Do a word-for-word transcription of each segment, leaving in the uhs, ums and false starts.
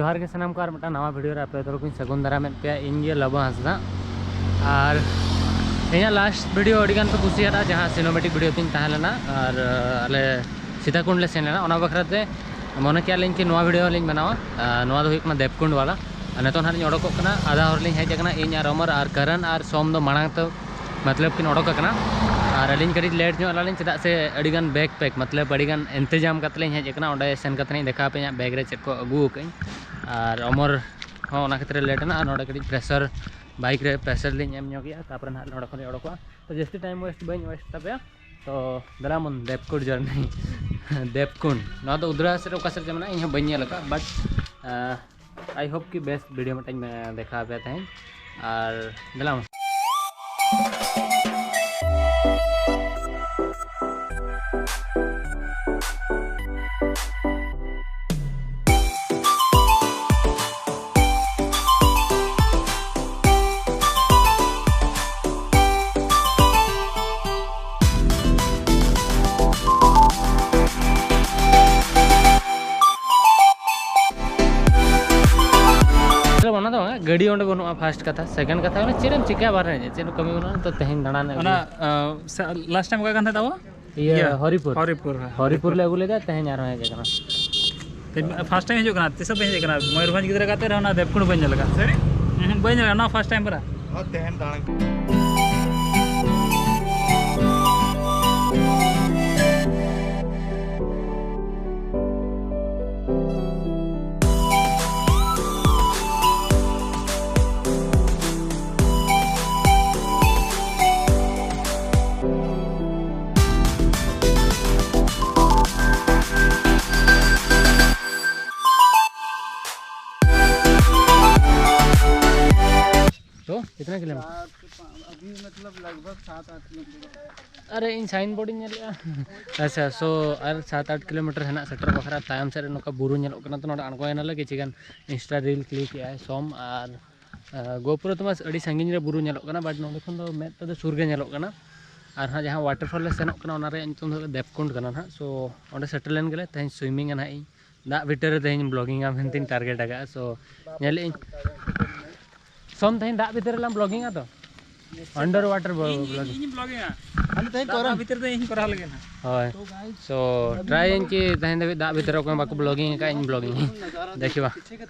ᱡᱚᱦᱟᱨ ᱜᱮ ᱥᱟᱱᱟᱢ ᱠᱚ, ᱟᱨ ᱢᱤᱫᱴᱟᱝ ᱱᱟᱣᱟ ᱵᱷᱤᱰᱤᱭᱳ ᱨᱮ ᱟᱯᱮ ᱡᱚᱛᱚ ᱦᱚᱲ ᱠᱚᱧ ᱥᱟᱹᱜᱩᱱ ᱫᱟᱨᱟᱢᱮᱫ ᱯᱮᱭᱟ᱾ ᱤᱧ ᱜᱮ ᱞᱟᱵᱚ ᱦᱟᱸᱥᱫᱟ᱾ ᱟᱨ ᱤᱧᱟᱹᱜ ᱞᱟᱥᱴ ᱵᱷᱤᱰᱤᱭᱳ ᱟᱹᱰᱤ ᱜᱟᱱ ᱯᱮ ᱠᱩᱥᱤᱭᱟᱫᱟ, ᱡᱟᱦᱟᱸ ᱥᱤᱱᱮᱢᱮᱴᱤᱠ ᱵᱷᱤᱰᱤᱭᱳ ᱛᱤᱧ ᱛᱟᱦᱮᱸ ᱞᱮᱱᱟ, ᱟᱨ ᱟᱞᱮ ᱥᱤᱛᱟᱠᱩᱸᱰ ᱞᱮ ᱥᱮᱱ ᱞᱮᱱᱟ᱾ ᱚᱱᱟ ᱵᱟᱠᱷᱨᱟ ᱛᱮ ᱢᱚᱱᱮ ᱠᱮᱜᱼᱟ ᱞᱤᱧ ᱠᱤ ᱱᱚᱣᱟ ᱵᱷᱤᱰᱤᱭᱳ ᱞᱤᱧ ᱵᱮᱱᱟᱣᱟ᱾ ᱟᱨ ᱱᱚᱣᱟ ᱫᱚ ᱦᱩᱭᱩᱜ ᱠᱟᱱᱟ ᱫᱮᱵᱽᱠᱩᱸᱰ ᱵᱟᱞᱟ᱾ ᱟᱨ ᱱᱤᱛᱚᱜ ᱱᱟᱦᱟᱜ ᱞᱤᱧ ᱚᱰᱚᱠᱚᱜ ᱠᱟᱱᱟ, ᱟᱫᱷᱟ ᱦᱚᱨ ᱞᱤᱧ ᱦᱮᱡ ᱟᱠᱟᱱᱟ᱾ ᱤᱧ ᱟᱨ ᱚᱢᱚᱨ ᱟᱨ ᱠᱟᱨᱟᱱ ᱟᱨ ᱥᱚᱢ ᱫᱚ ᱢᱟᱲᱟᱝ ᱛᱮ ᱢᱚᱛᱞᱚᱵ ᱠᱤᱱ ᱚᱰᱚᱠ ᱟᱠᱟᱱᱟ᱾ ᱟᱨ ᱟᱹᱞᱤᱧ ᱠᱟᱹᱴᱤᱡ ᱞᱮᱴ ᱧᱚᱜ ᱮᱱᱟᱞᱤᱧ, ᱪᱮᱫᱟᱜ ᱥᱮ ᱟᱹᱰᱤᱜᱟᱱ ᱵᱮᱜᱽ ᱯᱮᱠ, ᱢᱚᱛᱞᱚᱵ ᱟᱹᱰᱤᱜᱟᱱ ᱤᱱᱛᱮᱡᱟᱢ ᱠᱟᱛᱮ ᱞᱤᱧ ᱦᱮᱡ ᱟᱠᱟᱱᱟ᱾ ᱚᱸᱰᱮ ᱥᱮᱱ ᱠᱟᱛᱮ ᱞᱤᱧ ᱫᱮᱠᱷᱟᱣ ᱟᱯᱮᱭᱟ ᱤᱧᱟᱹᱜ ᱵᱮᱜᱽ ᱨᱮ ᱪᱮᱫ ᱠᱚ ᱟᱹᱜᱩ ᱟᱠᱟᱫᱟᱹᱧ᱾ ᱟᱨ ᱚᱢᱚᱨ ᱦᱚᱸ ᱚᱱᱟ ᱠᱷᱟᱹᱛᱤᱨ ᱞᱮᱴ ᱮᱱᱟ᱾ ᱟᱨ ᱱᱚᱰᱮ ᱠᱟᱹᱴᱤᱡ ᱯᱨᱮᱥᱟᱨ, ᱵᱟᱭᱤᱠ ᱨᱮ ᱯᱨᱮᱥᱟᱨ ᱞᱤᱧ ᱮᱢ ᱧᱚᱜ ᱮᱜᱼᱟ, ᱛᱟᱨᱯᱚᱨᱮ ᱱᱟᱦᱟᱜ ᱱᱚᱰᱮ ᱠᱷᱚᱱ ᱞᱤᱧ ᱚᱰᱚᱠᱚᱜᱼᱟ᱾ ᱛᱚ ᱡᱟᱹᱥᱛᱤ ᱴᱟᱭᱤᱢ ᱳᱭᱮᱥᱴ ᱵᱟᱹᱧ ᱳᱭᱮᱥᱴ ᱛᱟᱯᱮᱭᱟ᱾ ᱛᱚ ᱫᱮᱞᱟ ᱵᱚᱱ ᱫᱮᱵᱽᱠᱩᱸᱰ ᱡᱟᱨᱱᱤ᱾ ᱫᱮᱵᱽᱠᱩᱸᱰ, ᱱᱚᱣᱟ ᱫᱚ ᱩᱫᱽᱲᱟ ᱥᱮᱫ ᱨᱮ ᱚᱠᱟ ᱥᱮᱫ ᱨᱮ ᱢᱮᱱᱟᱜᱼᱟ, ᱤᱧ ᱦᱚᱸ ᱵᱟᱹᱧ ᱧᱮᱞ ᱟᱠᱟᱫᱼᱟ, but I hope ᱠᱤ ᱵᱮᱥ ᱵᱷᱤᱰᱤᱭᱳ ᱢᱤᱫᱴᱟᱝ ᱤᱧ ᱫᱮᱠᱷᱟᱣ ᱟᱯᱮᱭᱟ ᱛᱮᱦᱮᱧ᱾ ᱟᱨ ᱫᱮᱞᱟ ᱵᱚᱱ᱾ ᱢᱚᱛᱞᱚᱵ ᱚᱱᱟ ᱫᱚ ᱵᱟᱝ, ᱜᱟᱹᱰᱤ ᱚᱸᱰᱮ ᱵᱟᱹᱱᱩᱜᱼᱟ, ᱯᱷᱟᱥᱴ ᱠᱟᱛᱷᱟ᱾ ᱥᱮᱠᱮᱱᱰ ᱠᱟᱛᱷᱟ ᱦᱩᱭᱩᱜ ᱠᱟᱱᱟ, ᱪᱮᱫ ᱮᱢ ᱪᱤᱠᱟᱹᱭᱟ ᱵᱟᱨᱦᱮ ᱨᱮ, ᱪᱮᱫ ᱦᱚᱸ ᱠᱟᱹᱢᱤ ᱵᱟᱹᱱᱩᱜᱼᱟ᱾ ᱛᱚ ᱛᱮᱦᱮᱧ ᱫᱟᱬᱟᱱ ᱟᱹᱜᱩ᱾ ᱚᱱᱟ ᱞᱟᱥᱴ ᱴᱟᱭᱤᱢ ᱚᱠᱟ ᱠᱟᱱ ᱛᱟᱦᱮᱸ ᱛᱟᱵᱚ? ᱤᱭᱟᱹ, ᱤᱭᱟᱹ, ᱦᱚᱨᱤᱯᱩᱨ᱾ ᱦᱚᱨᱤᱯᱩᱨ, ᱦᱮᱸ᱾ ᱦᱚᱨᱤᱯᱩᱨ ᱞᱮ ᱟᱹᱜᱩ ᱞᱮᱫᱟ, ᱛᱮᱦᱮᱧ ᱟᱨᱦᱚᱸ ᱦᱮᱡ ᱟᱠᱟᱱᱟ᱾ ᱯᱷᱟᱥᱴ ᱴᱟᱭᱤᱢ ᱦᱤᱡᱩᱜ ᱠᱟᱱᱟ, ᱛᱤᱥ ᱦᱚᱸ ᱵᱟᱹᱧ ᱦᱮᱡ ᱟᱠᱟᱱᱟ᱾ ᱢᱚᱭᱩᱨᱵᱷᱚᱸᱡᱽ ᱜᱤᱫᱽᱨᱟᱹ ᱠᱟᱛᱮ ᱨᱮᱦᱚᱸ ᱚᱱᱟ ᱫᱮᱵᱽᱠᱩᱸᱰ ᱵᱟᱹᱧ ᱧᱮᱞ ᱟᱠᱟᱫᱟ᱾ ᱥᱟᱹᱨᱤ? ᱦᱩᱸ, ᱵᱟᱹᱧ ᱧᱮᱞ ᱟᱠᱟᱫᱟ, ᱱᱚᱣᱟ ᱯᱷᱟᱥᱴ ᱴᱟᱭᱤᱢ ᱯᱟᱨᱟ᱾ ᱦᱚᱸ, ᱛᱮᱦᱮᱧ ᱫᱟᱬᱟᱱ᱾ तो कितना किलोमीटर? सात, अभी मतलब लगभग सात आठ किलोमीटर। अरे, इन साइन बोर्ड ᱧᱮᱞᱮᱜᱼᱟ᱾ ᱟᱪᱪᱷᱟ, ᱥᱳ ᱟᱨ ᱥᱟᱛ ᱟᱴ ᱠᱤᱞᱳᱢᱤᱴᱟᱨ ᱦᱮᱱᱟᱜ ᱥᱮᱴᱮᱨ ᱵᱟᱠᱷᱨᱟ᱾ ᱛᱟᱭᱚᱢ ᱥᱮᱫ ᱨᱮ ᱱᱚᱝᱠᱟ ᱵᱩᱨᱩ ᱧᱮᱞᱚᱜ ᱠᱟᱱᱟ, ᱛᱚ ᱱᱚᱰᱮ ᱟᱬᱜᱚᱭᱮᱱᱟᱞᱮ᱾ ᱠᱤᱪᱷᱩ ᱜᱟᱱ ᱤᱱᱥᱴᱟ ᱨᱤᱞ ᱠᱞᱤᱠ ᱮᱜᱼᱟᱭ ᱥᱚᱢ, ᱟᱨ, ᱟ, ᱜᱳᱯᱨᱳ ᱛᱮᱢᱟ ᱟᱹᱰᱤ ᱥᱟᱺᱜᱤᱧ ᱨᱮ ᱵᱩᱨᱩ ᱧᱮᱞᱚᱜ ᱠᱟᱱᱟ, but ᱱᱚᱸᱰᱮ ᱠᱷᱚᱱ ᱫᱚ ᱢᱮᱫ ᱛᱮᱫᱚ ᱥᱩᱨ ᱜᱮ ᱧᱮᱞᱚᱜ ᱠᱟᱱᱟ᱾ ᱟᱨ ᱦᱟᱸᱜ ᱡᱟᱦᱟᱸ ᱣᱟᱴᱟᱨᱯᱷᱚᱞ ᱞᱮ ᱥᱮᱱᱚᱜ ᱠᱟᱱᱟ, ᱚᱱᱟ ᱨᱮᱭᱟᱜ ᱧᱩᱛᱩᱢ ᱫᱚ ᱦᱩᱭᱩᱜ ᱠᱟᱱᱟ ᱫᱮᱵᱽᱠᱩᱸᱰ ᱠᱟᱱᱟ ᱱᱟᱦᱟᱜ᱾ ᱥᱳ ᱚᱸᱰᱮ ᱥᱮᱴᱮᱨ ᱞᱮᱱ ᱜᱮᱞᱮ, ᱛᱮᱦᱮᱧ ᱥᱩᱭᱢᱤᱝ ᱟ ᱱᱟᱦᱟᱜ ᱤᱧ᱾ ᱫᱟᱜ ᱵᱷᱤᱛᱤᱨ ᱨᱮ ᱛᱮᱦᱮᱧ ᱵᱞᱚᱜᱤᱝ ᱟᱢ ᱢᱮᱱᱛᱮᱧ ᱴᱟᱨᱜᱮᱴ ᱟᱠᱟᱫᱼᱟ᱾ ᱥᱳ ᱧᱮᱞᱮᱫ ᱟᱹᱧ, ᱥᱳᱢ, ᱛᱮᱦᱮᱧ ᱫᱟᱜ ᱵᱷᱤᱛᱤᱨ ᱨᱮᱞᱟᱝ ᱵᱞᱚᱜᱤᱝᱟ ᱛᱚ? Under water blogging. ᱤᱧ ᱵᱞᱚᱜᱤᱝᱟ᱾ ᱟᱢ ᱛᱮᱦᱮᱧ ᱫᱟᱜ ᱠᱚᱨᱟᱣ ᱵᱷᱤᱛᱤᱨ ᱫᱚ ᱤᱧ ᱠᱚᱨᱟᱣ ᱞᱟᱹᱜᱤᱫ ᱦᱟᱸᱜ᱾ ᱦᱳᱭ᱾ ᱥᱳ ᱴᱨᱟᱭ ᱟᱹᱧ ᱠᱤ ᱛᱮᱦᱮᱧ ᱫᱷᱟᱹᱵᱤᱡ ᱫᱟᱜ ᱵᱷᱤᱛᱤᱨ ᱨᱮ ᱚᱠᱚᱭ ᱵᱟᱠᱚ ᱵᱞᱚᱜᱤᱝ ᱟᱠᱟᱫ, ᱤᱧ ᱵᱞᱚᱜᱤᱝ ᱟᱹᱧ᱾ ᱫᱮᱠᱷᱤᱵᱟ᱾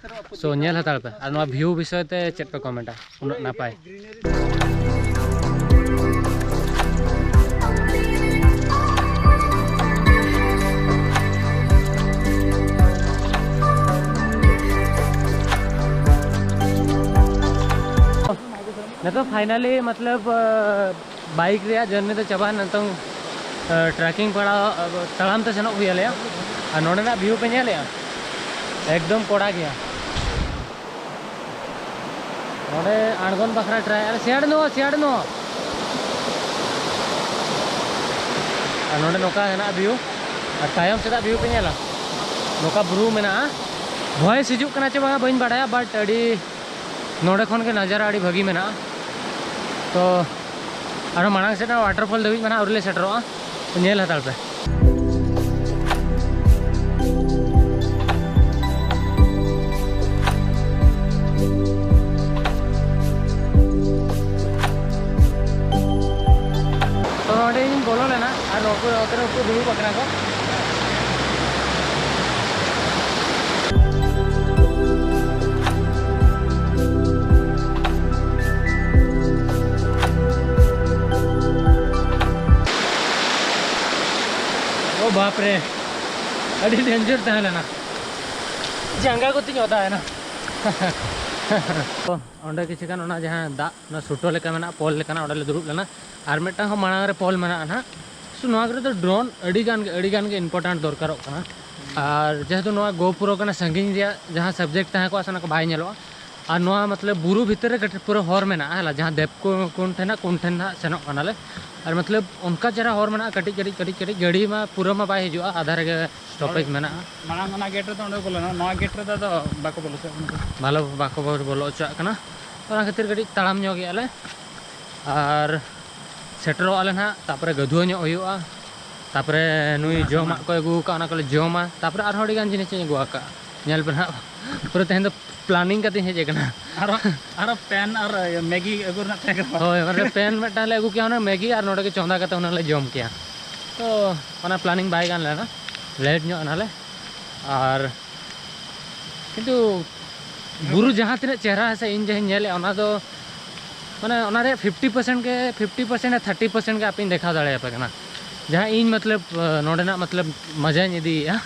ᱥᱳ ᱧᱮᱞ ᱦᱟᱛᱟᱲ ᱯᱮ᱾ ᱟᱨ ᱱᱚᱣᱟ ᱵᱷᱤᱭᱩ ᱵᱤᱥᱚᱭ ᱛᱮ ᱪᱮᱫ ᱯᱮ ᱠᱚᱢᱮᱱᱴᱟ? ᱩᱱᱟᱹᱜ ᱱᱟᱯᱟᱭ᱾ ᱱᱤᱛᱚᱜ ᱯᱷᱟᱭᱱᱟᱞᱤ ᱢᱚᱛᱞᱚᱵ, ᱵᱟᱭᱤᱠ ᱨᱮᱭᱟᱜ ᱡᱟᱨᱱᱤ ᱫᱚ ᱪᱟᱵᱟᱭᱮᱱᱟ᱾ ᱱᱤᱛᱚᱝ ᱴᱨᱮᱠᱤᱝ ᱯᱟᱲᱟᱣ, ᱛᱟᱲᱟᱢ ᱛᱮ ᱥᱮᱱᱚᱜ ᱦᱩᱭ ᱟᱞᱮᱭᱟ᱾ ᱟᱨ ᱱᱚᱰᱮᱱᱟᱜ ᱵᱷᱤᱭᱩ ᱯᱮ ᱧᱮᱞᱮᱜᱼᱟ, ᱮᱠᱫᱚᱢ ᱠᱚᱲᱟ ᱜᱮᱭᱟ᱾ ᱱᱚᱰᱮ ᱟᱬᱜᱚᱱ ᱵᱟᱠᱷᱨᱟ ᱴᱨᱟᱭ, ᱟᱨ ᱥᱮᱭᱟᱲ ᱱᱚ, ᱥᱮᱭᱟᱲ ᱱᱚ᱾ ᱟᱨ ᱱᱚᱰᱮ ᱱᱚᱝᱠᱟ ᱦᱮᱱᱟᱜᱼᱟ ᱵᱷᱤᱭᱩ, ᱟᱨ ᱛᱟᱭᱚᱢ ᱥᱮᱫᱟᱜ ᱵᱷᱤᱭᱩ ᱯᱮ ᱧᱮᱞᱟ, ᱱᱚᱝᱠᱟ ᱵᱩᱨᱩ ᱢᱮᱱᱟᱜᱼᱟ᱾ ᱵᱷᱚᱭᱮᱥ ᱦᱤᱡᱩᱜ ᱠᱟᱱᱟ ᱪᱮ ᱵᱟᱝᱟ ᱵᱟᱹᱧ ᱵᱟᱰᱟᱭᱟ, ᱵᱟᱴ ᱟᱹᱰᱤ, ᱱᱚᱰᱮ ᱠᱷᱚᱱ ᱜᱮ ᱱᱟᱡᱟᱨᱟ ᱟᱹᱰᱤ ᱵᱷᱟᱹᱜᱤ ᱢᱮᱱᱟᱜᱼᱟ᱾ ᱛᱚ ᱟᱨᱦᱚᱸ ᱢᱟᱲᱟᱝ ᱥᱮᱫ ᱚᱱᱟ ᱣᱟᱴᱟᱨᱯᱷᱚᱞ ᱫᱷᱟᱹᱵᱤᱡ ᱢᱟ ᱱᱟᱦᱟᱜ ᱟᱹᱣᱨᱤ ᱞᱮ ᱥᱮᱴᱮᱨᱚᱜᱼᱟ, ᱛᱚ ᱧᱮᱞ ᱦᱟᱛᱟᱲ ᱯᱮ᱾ ᱛᱚ ᱱᱚᱸᱰᱮ ᱤᱧ ᱵᱚᱞᱚ ᱞᱮᱱᱟ ᱟᱨ ᱱᱩᱠᱩ ᱱᱚᱛᱮ ᱨᱮ ᱩᱱᱠᱩ ᱫᱩᱲᱩᱵ ᱟᱠᱟᱱᱟ ᱠᱚ᱾ ᱳ ᱵᱟᱯ ᱨᱮ, ᱟᱹᱰᱤ ᱰᱮᱧᱡᱟᱨ ᱛᱟᱦᱮᱸ ᱞᱮᱱᱟ, ᱡᱟᱸᱜᱟ ᱠᱚᱛᱤᱧ ᱚᱫᱟᱭᱮᱱᱟ᱾ ᱛᱚ, ᱚᱸᱰᱮ ᱠᱤᱪᱷᱩ ᱜᱟᱱ ᱚᱱᱟ ᱡᱟᱦᱟᱸ ᱫᱟᱜ, ᱚᱱᱟ ᱥᱩᱴᱟᱹ ᱞᱮᱠᱟ ᱢᱮᱱᱟᱜᱼᱟ, ᱯᱳᱞ ᱞᱮᱠᱟᱱᱟᱜ, ᱚᱸᱰᱮ ᱞᱮ ᱫᱩᱲᱩᱵ ᱞᱮᱱᱟ᱾ ᱟᱨ ᱢᱤᱫᱴᱟᱝ ᱦᱚᱸ ᱢᱟᱲᱟᱝ ᱨᱮ ᱯᱳᱞ ᱢᱮᱱᱟᱜᱼᱟ ᱱᱟᱦᱟᱜ᱾ So, ᱱᱚᱣᱟ ᱠᱚᱨᱮ ᱫᱚ ᱰᱨᱳᱱ ᱟᱹᱰᱤ ᱜᱟᱱ ᱜᱮ, ᱟᱹᱰᱤ ᱜᱟᱱ ᱜᱮ ᱤᱢᱯᱚᱨᱴᱮᱱᱴ ᱫᱚᱨᱠᱟᱨᱚᱜ ᱠᱟᱱᱟ᱾ ᱟᱨ ᱡᱮᱦᱮᱛᱩ ᱱᱚᱣᱟ ᱜᱳᱯᱨᱳ ᱠᱟᱱᱟ, ᱥᱟᱺᱜᱤᱧ ᱨᱮᱭᱟᱜ ᱡᱟᱦᱟᱸ ᱥᱟᱵᱡᱮᱠᱴ ᱛᱟᱦᱮᱸ ᱠᱚᱜᱼᱟ, ᱥᱮ ᱚᱱᱟ ᱠᱚ ᱵᱟᱭ ᱧᱮᱞᱚᱜᱼᱟ᱾ ᱟᱨ ᱱᱚᱣᱟ ᱢᱚᱛᱞᱚᱵ ᱵᱩᱨᱩ ᱵᱷᱤᱛᱤᱨ ᱨᱮ ᱠᱟᱹᱴᱤᱡ ᱯᱩᱨᱟᱹ ᱦᱚᱨ ᱢᱮᱱᱟᱜᱼᱟ, ᱦᱮᱸ, ᱡᱟᱦᱟᱸ ᱫᱮᱵᱠᱩᱱ ᱴᱷᱮᱱ ᱦᱟᱸᱜ, ᱠᱩᱱ ᱴᱷᱮᱱ ᱦᱟᱸᱜ ᱥᱮᱱᱚᱜ ᱠᱟᱱᱟᱞᱮ᱾ ᱟᱨ ᱢᱚᱛᱞᱚᱵ ᱚᱱᱠᱟ ᱪᱮᱦᱨᱟ ᱦᱚᱨ ᱢᱮᱱᱟᱜᱼᱟ, ᱠᱟᱹᱴᱤᱡ ᱠᱟᱹᱴᱤᱡ ᱠᱟᱹᱴᱤᱡ ᱠᱟᱹᱴᱤᱡ ᱜᱟᱹᱰᱤ ᱢᱟ ᱯᱩᱨᱟᱹ ᱢᱟ ᱵᱟᱭ ᱦᱤᱡᱩᱜᱼᱟ, ᱟᱫᱷᱟ ᱨᱮᱜᱮ ᱥᱴᱚᱯᱮᱡᱽ ᱢᱮᱱᱟᱜᱼᱟ᱾ ᱢᱟᱲᱟᱝ ᱚᱱᱟ ᱜᱮᱴ ᱨᱮᱫᱚ ᱚᱸᱰᱮ ᱠᱚ ᱵᱚᱞᱚᱱᱟ, ᱱᱚᱣᱟ ᱜᱮᱴ ᱨᱮᱫᱚ ᱟᱫᱚ ᱵᱟᱠᱚ ᱵᱚᱞᱚ ᱦᱚᱪᱚᱣᱟᱜ ᱠᱟᱱᱟ᱾ ᱵᱟᱞᱚ-, ᱵᱟᱠᱚ ᱵᱚᱞᱚ ᱦᱚᱪᱚᱣᱟᱜ ᱠᱟᱱᱟ᱾ ᱚᱱᱟ ᱠᱷᱟᱹᱛᱤᱨ ᱠᱟᱹᱴᱤᱡ ᱛᱟᱲᱟᱢ ᱧᱚᱜ ᱜᱮᱭᱟ ᱞᱮ᱾ ᱟᱨ ᱥᱮᱴᱮᱨᱚᱜ ᱟᱞᱮ ᱱᱟᱦᱟᱜ, ᱛᱟᱯᱚᱨᱮ ᱜᱟᱹᱫᱷᱩᱣᱟᱹ ᱧᱚᱜ ᱦᱩᱭᱩᱜᱼᱟ᱾ ᱛᱟᱯᱚᱨᱮ ᱱᱩᱭ ᱡᱚᱢᱟᱜ ᱠᱚ ᱟᱹᱜᱩ ᱟᱠᱟᱫ, ᱚᱱᱟ ᱠᱚᱞᱮ ᱡᱚᱢᱟ᱾ ᱛᱟᱯᱚᱨᱮ ᱟᱨᱦᱚᱸ ᱟᱹᱰᱤ ᱜᱟᱱ ᱡᱤᱱᱤᱥ ᱤᱧ ᱟᱹᱜᱩ ᱟᱠᱟᱫ, ᱧᱮᱞ ᱯᱮ ᱱᱟᱦᱟᱜ᱾ ᱯᱩᱨᱟᱹ ᱛᱮᱦᱮᱧ ᱫᱚ planning ᱠᱟᱛᱮ ᱤᱧ ᱦᱮᱡ ᱟᱠᱟᱱᱟ᱾ ᱟᱨᱚ, ᱟᱨᱚ ᱯᱮᱱ ᱟᱨ ᱢᱮᱜᱤ ᱟᱹᱜᱩ ᱨᱮᱱᱟᱜ ᱛᱟᱦᱮᱸ ᱠᱟᱱᱟ᱾ ᱦᱳᱭ, ᱢᱟᱱᱮ ᱯᱮᱱ ᱢᱤᱫᱴᱟᱝ ᱞᱮ ᱟᱹᱜᱩ ᱠᱮᱭᱟ, ᱚᱱᱟ ᱢᱮᱜᱤ ᱟᱨ ᱱᱚᱰᱮ ᱜᱮ ᱪᱚᱸᱫᱟ ᱠᱟᱛᱮ ᱦᱩᱱᱟᱹᱝ ᱞᱮ ᱡᱚᱢ ᱠᱮᱭᱟ᱾ ᱛᱚ ᱚᱱᱟ planning ᱵᱟᱭ ᱜᱟᱱ ᱞᱮᱱᱟ, late ᱧᱚᱜ ᱮᱱᱟᱞᱮ᱾ ᱟᱨ ᱠᱤᱱᱛᱩ ᱵᱩᱨᱩ ᱡᱟᱦᱟᱸ ᱛᱤᱱᱟᱹᱜ ᱪᱮᱦᱨᱟ ᱥᱮ ᱤᱧ ᱡᱟᱦᱟᱸᱧ ᱧᱮᱞᱮᱫᱼᱟ, ᱚᱱᱟ ᱫᱚ ᱢᱟᱱᱮ ᱚᱱᱟ ᱨᱮᱭᱟᱜ fifty percent ᱜᱮ, fifty percent ᱟᱨ thirty percent ᱜᱮ ᱟᱯᱮᱧ ᱫᱮᱠᱷᱟᱣ ᱫᱟᱲᱮᱭᱟᱯᱮ ᱠᱟᱱᱟ᱾ ᱡᱟᱦᱟᱸ ᱤᱧ ᱢᱚᱛᱞᱚᱵ, ᱱᱚᱰᱮᱱᱟᱜ ᱢᱚᱛᱞᱚᱵ ᱢᱚᱡᱟᱧ ᱤᱫᱤᱭᱮᱫᱼᱟ,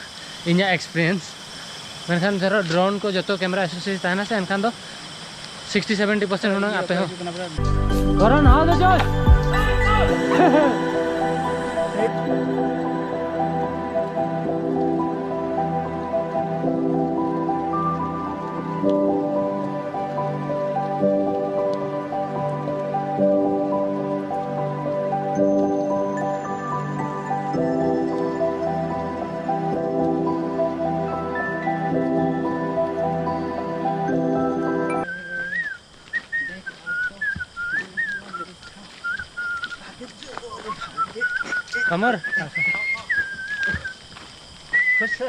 ᱤᱧᱟᱹᱜ experience᱾ ᱢᱮᱱᱠᱷᱟᱱ ᱫᱷᱚᱨᱚ drone ᱠᱚ ᱡᱚᱛᱚ camera accessories ᱛᱟᱦᱮᱱᱟ ᱥᱮ, ᱮᱱᱠᱷᱟᱱ ᱫᱚ sixty seventy percent ᱦᱩᱱᱟᱹᱝ ᱟᱯᱮ ᱦᱚᱸ᱾ ᱠᱚᱨᱚᱱ, how the josh? ଅମର। ଖୁସି।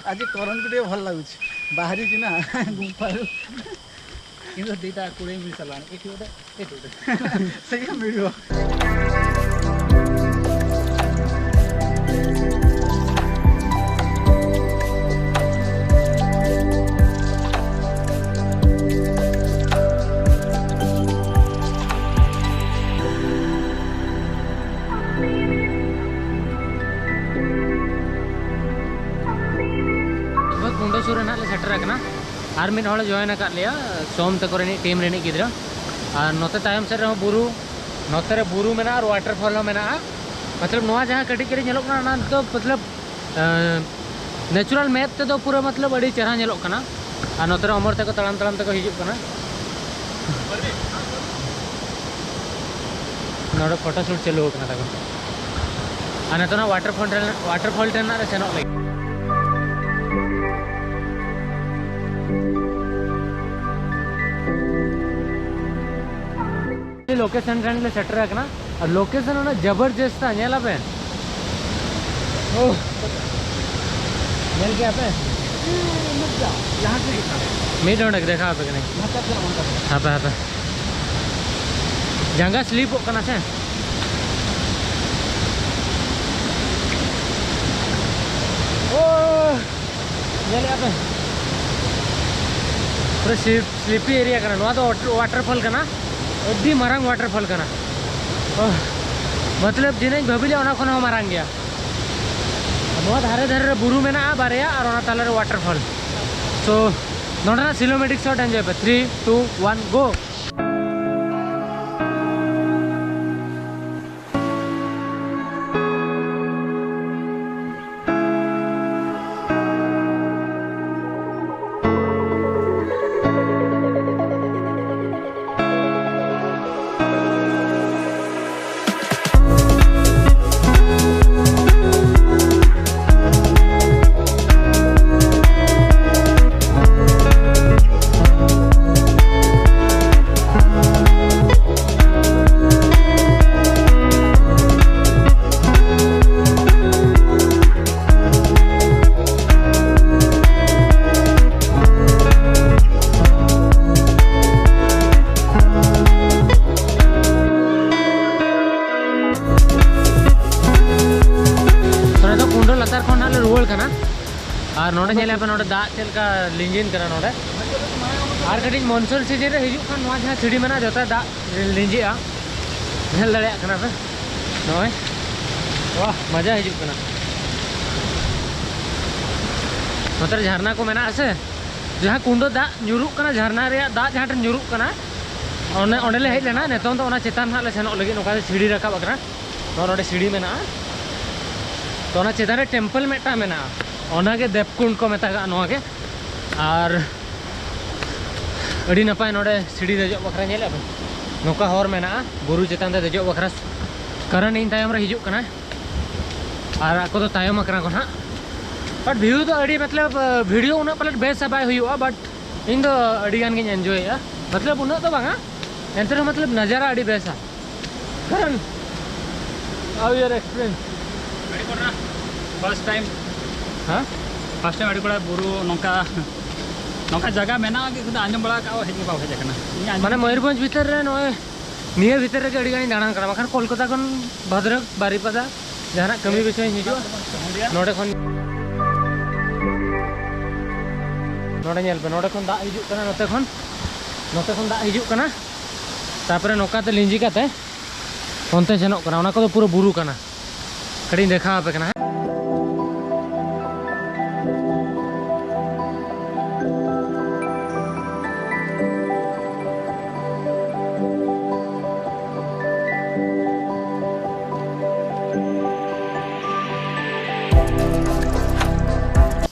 ଆଜି କରନକୁ ଟିକେ ଭଲ ଲାଗୁଛି, ବାହାରିଛି ନା ଗୁମ୍ଫାରୁ। କିନ୍ତୁ ଦିଟା କୋଡ଼ିଏ ମିନିଟ୍ ହେଲାଣି, ଏଠି ଗୋଟେ, ଏଠି ଗୋଟେ। ସେଇଆ ମିଳିବ। ᱞᱟᱜᱽᱵᱷᱟᱜᱽ ᱠᱩᱸᱰᱟᱹ ᱥᱩᱨ ᱨᱮ ᱱᱟᱦᱟᱜ ᱞᱮ ᱥᱮᱴᱮᱨ ᱟᱠᱟᱱᱟ᱾ ᱟᱨ ᱢᱤᱫ ᱦᱚᱲᱮ join ᱟᱠᱟᱫ ᱞᱮᱭᱟ, ᱥᱳᱢ ᱛᱟᱠᱚ ᱨᱤᱱᱤᱡ team ᱨᱤᱱᱤᱡ ᱜᱤᱫᱽᱨᱟᱹ᱾ ᱟᱨ ᱱᱚᱛᱮ ᱛᱟᱭᱚᱢ ᱥᱮᱫ ᱨᱮᱦᱚᱸ ᱵᱩᱨᱩ, ᱱᱚᱛᱮ ᱨᱮ ᱵᱩᱨᱩ ᱢᱮᱱᱟᱜᱼᱟ ᱟᱨ waterfall ᱦᱚᱸ ᱢᱮᱱᱟᱜᱼᱟ᱾ ᱢᱚᱛᱞᱚᱵ ᱱᱚᱣᱟ ᱡᱟᱦᱟᱸ ᱠᱟᱹᱴᱤᱡ ᱠᱟᱹᱴᱤᱡ ᱧᱮᱞᱚᱜ ᱠᱟᱱᱟ, ᱚᱱᱟ ᱫᱚ ᱢᱚᱛᱞᱚᱵ, ᱮᱸ, natural map ᱛᱮᱫᱚ ᱯᱩᱨᱟᱹ ᱢᱚᱛᱞᱚᱵ ᱟᱹᱰᱤ ᱪᱮᱦᱨᱟ ᱧᱮᱞᱚᱜ ᱠᱟᱱᱟ᱾ ᱟᱨ ᱱᱚᱛᱮ ᱨᱮ ᱚᱢᱚᱨ ᱛᱟᱠᱚ ᱛᱟᱲᱟᱢ ᱛᱟᱲᱟᱢ ᱛᱮᱠᱚ ᱦᱤᱡᱩᱜ ᱠᱟᱱᱟ᱾ ᱱᱚᱰᱮ photo shoot ᱪᱟᱹᱞᱩ ᱟᱠᱟᱱᱟ ᱛᱟᱠᱚ᱾ ᱟᱨ ᱱᱤᱛᱚᱜ ᱱᱟᱜ waterfall ᱴᱷᱮᱱ, waterfall ᱴᱷᱮᱱ ᱱᱟᱜ ᱞᱮ ᱥᱮᱱᱚᱜ ᱞᱟᱹᱜᱤᱫ᱾ Location ᱴᱷᱮᱱ ᱞᱮ ᱥᱮᱴᱮᱨ ᱟᱠᱟᱱᱟ᱾ ᱟᱨ ᱞᱳᱠᱮᱥᱚᱱ ᱩᱱᱟᱹᱜ ᱡᱚᱵᱚᱨᱡᱚᱥᱛᱟ, ᱧᱮᱞ ᱟᱯᱮ᱾ ᱳᱦ᱾ ᱧᱮᱞ ᱠᱮᱜᱼᱟ ᱯᱮ? ᱢᱤᱫ ᱚᱸᱰᱮ ᱫᱮᱠᱷᱟᱣ ᱟᱯᱮ ᱠᱟᱹᱱᱟᱹᱧ᱾ ᱦᱟᱯᱮ, ᱦᱟᱯᱮ᱾ ᱡᱟᱸᱜᱟ ᱥᱞᱤᱯᱚᱜ ᱠᱟᱱᱟ ᱥᱮ? ᱳᱦ᱾ ᱧᱮᱞᱮᱜᱼᱟ ᱯᱮ? ᱯᱩᱨᱟᱹ ᱥᱞᱤᱯ-, ᱥᱞᱤᱯᱤ ᱮᱨᱤᱭᱟ ᱠᱟᱱᱟ᱾ ᱱᱚᱣᱟ ᱫᱚ ᱣᱟᱴᱟᱨ, ᱣᱟᱴᱟᱨ ᱯᱷᱚᱞ ᱠᱟᱱᱟ᱾ ᱟᱹᱰᱤ ᱢᱟᱨᱟᱝ ᱣᱟᱴᱟᱨ ᱯᱷᱚᱞ ᱠᱟᱱᱟ᱾ ᱳᱦ, ᱢᱚᱛᱞᱚᱵ ᱡᱤᱱᱟᱹᱧ ᱵᱷᱟᱹᱵᱤ ᱞᱮᱫ ᱚᱱᱟ ᱠᱷᱚᱱ ᱦᱚᱸ ᱢᱟᱨᱟᱝ ᱜᱮᱭᱟ᱾ ᱱᱚᱣᱟ ᱫᱷᱟᱨᱮ ᱫᱷᱟᱨᱮ ᱨᱮ ᱵᱩᱨᱩ ᱢᱮᱱᱟᱜᱼᱟ ᱵᱟᱨᱭᱟ ᱟᱨ ᱚᱱᱟ ᱛᱟᱞᱟ ᱨᱮ ᱣᱟᱴᱟᱨ ᱯᱷᱚᱞ᱾ So, ᱱᱚᱰᱮᱱᱟᱜ Silometic shot enjoy ᱯᱮ᱾ Three, two, one, go. ᱱᱚᱰᱮ ᱫᱚ ᱠᱩᱸᱰᱟᱹ ᱞᱟᱛᱟᱨ ᱠᱷᱚᱱ ᱦᱟᱸᱜ ᱞᱮ ᱨᱩᱣᱟᱹᱲ ᱠᱟᱱᱟ᱾ ᱟᱨ ᱱᱚᱰᱮ ᱧᱮᱞ ᱟᱯᱮ, ᱱᱚᱰᱮ ᱫᱟᱜ ᱪᱮᱫ ᱞᱮᱠᱟ ᱞᱤᱸᱡᱤᱱ ᱠᱟᱱᱟ ᱱᱚᱰᱮ᱾ ᱟᱨ ᱠᱟᱹᱴᱤᱡ ᱢᱚᱱᱥᱩᱱ ᱥᱤᱡᱤᱱ ᱨᱮ ᱦᱤᱡᱩᱜ ᱠᱷᱟᱱ ᱱᱚᱣᱟ ᱡᱟᱦᱟᱸ ᱥᱤᱲᱤ ᱢᱮᱱᱟᱜᱼᱟ, ᱡᱚᱛᱚ ᱫᱟᱜ ᱞᱤᱸᱡᱤᱜᱼᱟ᱾ ᱧᱮᱞ ᱫᱟᱲᱮᱭᱟᱜ ᱠᱟᱱᱟ ᱯᱮ ᱱᱚᱜᱼᱚᱭ᱾ ᱣᱟᱦ, ᱢᱟᱡᱟ ᱦᱤᱡᱩᱜ ᱠᱟᱱᱟ᱾ ᱱᱚᱛᱮ ᱨᱮ ᱡᱷᱟᱨᱱᱟ ᱠᱚ ᱢᱮᱱᱟᱜᱼᱟ ᱥᱮ, ᱡᱟᱦᱟᱸ ᱠᱩᱸᱰᱟᱹ ᱫᱟᱜ ᱧᱩᱨᱩᱜ ᱠᱟᱱᱟ, ᱡᱷᱟᱨᱱᱟ ᱨᱮᱭᱟᱜ ᱫᱟᱜ ᱡᱟᱦᱟᱸ ᱴᱷᱮᱱ ᱧᱩᱨᱩᱜ ᱠᱟᱱᱟ, ᱚᱸᱰᱮ, ᱚᱸᱰᱮ ᱞᱮ ᱦᱮᱡ ᱞᱮᱱᱟ᱾ ᱱᱤᱛᱚᱝ ᱫᱚ ᱚᱱᱟ ᱪᱮᱛᱟᱱ ᱱᱟᱦᱟᱜ ᱞᱮ ᱥᱮᱱᱚᱜ ᱞᱟᱹᱜᱤᱫ, ᱱᱚᱝᱠᱟ ᱛᱮ ᱥᱤᱲᱤ ᱨᱟᱠᱟᱵ ᱟᱠᱟᱱᱟ᱾ ᱱᱚᱜᱼᱚ ᱱᱚᱰᱮ ᱥᱤᱲᱤ ᱢᱮᱱᱟᱜᱼᱟ᱾ ᱛᱚ, ᱚᱱᱟ ᱪᱮᱛᱟᱱ ᱨᱮ ᱴᱮᱢᱯᱮᱞ ᱢᱤᱫᱴᱟᱝ ᱢᱮᱱᱟᱜᱼᱟ, ᱚᱱᱟᱜᱮ ᱫᱮᱵᱽᱠᱩᱱᱰ ᱠᱚ ᱢᱮᱛᱟᱜᱟᱜᱼᱟ ᱱᱚᱣᱟ ᱜᱮ᱾ ᱟᱨ ᱟᱹᱰᱤ ᱱᱟᱯᱟᱭ ᱱᱚᱰᱮ ᱥᱤᱲᱤ ᱫᱮᱡᱚᱜ ᱵᱟᱠᱷᱨᱟ, ᱧᱮᱞᱮᱫ ᱵᱮᱱ, ᱱᱚᱝᱠᱟ ᱦᱚᱨ ᱢᱮᱱᱟᱜᱼᱟ ᱵᱩᱨᱩ ᱪᱮᱛᱟᱱ ᱛᱮ ᱫᱮᱡᱚᱜ ᱵᱟᱠᱷᱨᱟ᱾ ᱠᱟᱨᱚᱱ ᱤᱧ ᱛᱟᱭᱚᱢ ᱨᱮ ᱦᱤᱡᱩᱜ ᱠᱟᱱᱟᱭ ᱟᱨ ᱟᱠᱚ ᱫᱚ ᱛᱟᱭᱚᱢ ᱟᱠᱟᱱᱟ ᱠᱚ ᱱᱟᱦᱟᱜ᱾ But view ᱫᱚ ᱟᱹᱰᱤ, ᱢᱚᱛᱞᱚᱵ, video ᱩᱱᱟᱹᱜ ᱯᱟᱞᱮᱫ ᱵᱮᱥᱟ ᱵᱟᱭ ᱦᱩᱭᱩᱜᱼᱟ, but ᱤᱧ ᱫᱚ ᱟᱹᱰᱤ ᱜᱟᱱ ᱜᱤᱧ enjoyᱮᱫᱼᱟ᱾ ᱢᱚᱛᱞᱚᱵ, ᱩᱱᱟᱹᱜ ᱫᱚ ᱵᱟᱝᱟ, ᱮᱱᱛᱮ ᱨᱮᱦᱚᱸ, ᱢᱚᱛᱞᱚᱵ, ᱱᱟᱡᱟᱨᱟ ᱟᱹᱰᱤ ᱵᱮᱥᱟ᱾ ᱠᱟᱨᱚᱱ How your experience? ᱟᱹᱰᱤ ᱠᱚᱲᱟ, first time᱾ ᱦᱮᱸ? First time ᱟᱹᱰᱤ ᱠᱚᱲᱟ ᱵᱩᱨᱩ ᱱᱚᱝᱠᱟ, ᱱᱚᱝᱠᱟ ᱡᱟᱭᱜᱟ ᱢᱮᱱᱟᱜᱼᱟ ᱠᱤᱱᱛᱩ ᱟᱸᱡᱚᱢ ᱵᱟᱲᱟ ᱟᱠᱟᱫᱼᱟ, ᱦᱮᱡ ᱜᱮ ᱵᱟᱵᱚ ᱦᱮᱡ ᱟᱠᱟᱱᱟ᱾ ᱤᱧ ᱟᱸᱡᱚᱢ ᱢᱟᱱᱮ ᱢᱚᱭᱩᱨᱵᱷᱚᱸᱡᱽ ᱵᱷᱤᱛᱤᱨ ᱨᱮ ᱱᱚᱜᱼᱚᱭ ᱱᱤᱭᱟᱹ ᱵᱷᱤᱛᱤᱨ ᱨᱮᱜᱮ ᱟᱹᱰᱤ ᱜᱟᱱᱤᱧ ᱫᱟᱬᱟᱱ ᱠᱟᱱᱟ, ᱵᱟᱠᱷᱟᱱ ᱠᱳᱞᱠᱟᱛᱟ ᱠᱷᱚᱱ ᱵᱷᱟᱫᱨᱚᱠ ᱵᱟᱨᱤᱯᱟᱫᱟ ᱡᱟᱦᱟᱱᱟᱜ ᱠᱟᱹᱢᱤ ᱵᱤᱥᱚᱭ ᱤᱧ ᱦᱤᱡᱩᱜᱼᱟ᱾ ᱱᱚᱰᱮ ᱠᱷᱚᱱ, ᱱᱚᱰᱮ ᱧᱮᱞ ᱯᱮ, ᱱᱚᱰᱮ ᱠᱷᱚᱱ ᱫᱟᱜ ᱦᱤᱡᱩᱜ ᱠᱟᱱᱟ, ᱱᱚᱛᱮ ᱠᱷᱚᱱ, ᱱᱚᱛᱮ ᱠᱷᱚᱱ ᱫᱟᱜ ᱦᱤᱡᱩᱜ ᱠᱟᱱᱟ, ᱛᱟᱨᱯᱚᱨᱮ ᱱᱚᱝᱠᱟ ᱛᱮ ᱞᱤᱸᱡᱤ ᱠᱟᱛᱮ ᱚᱱᱛᱮ ᱥᱮᱱᱚᱜ ᱠᱟᱱᱟ᱾ ᱚᱱᱟ ᱠᱚᱫᱚ ᱯᱩᱨᱟᱹ ᱵᱩᱨᱩ ᱠᱟᱱᱟ᱾ ᱠᱟᱹᱴᱤᱡ ᱤᱧ ᱫᱮᱠᱷᱟᱣ ᱟᱯᱮ ᱠᱟᱱᱟ, ᱦᱮᱸ᱾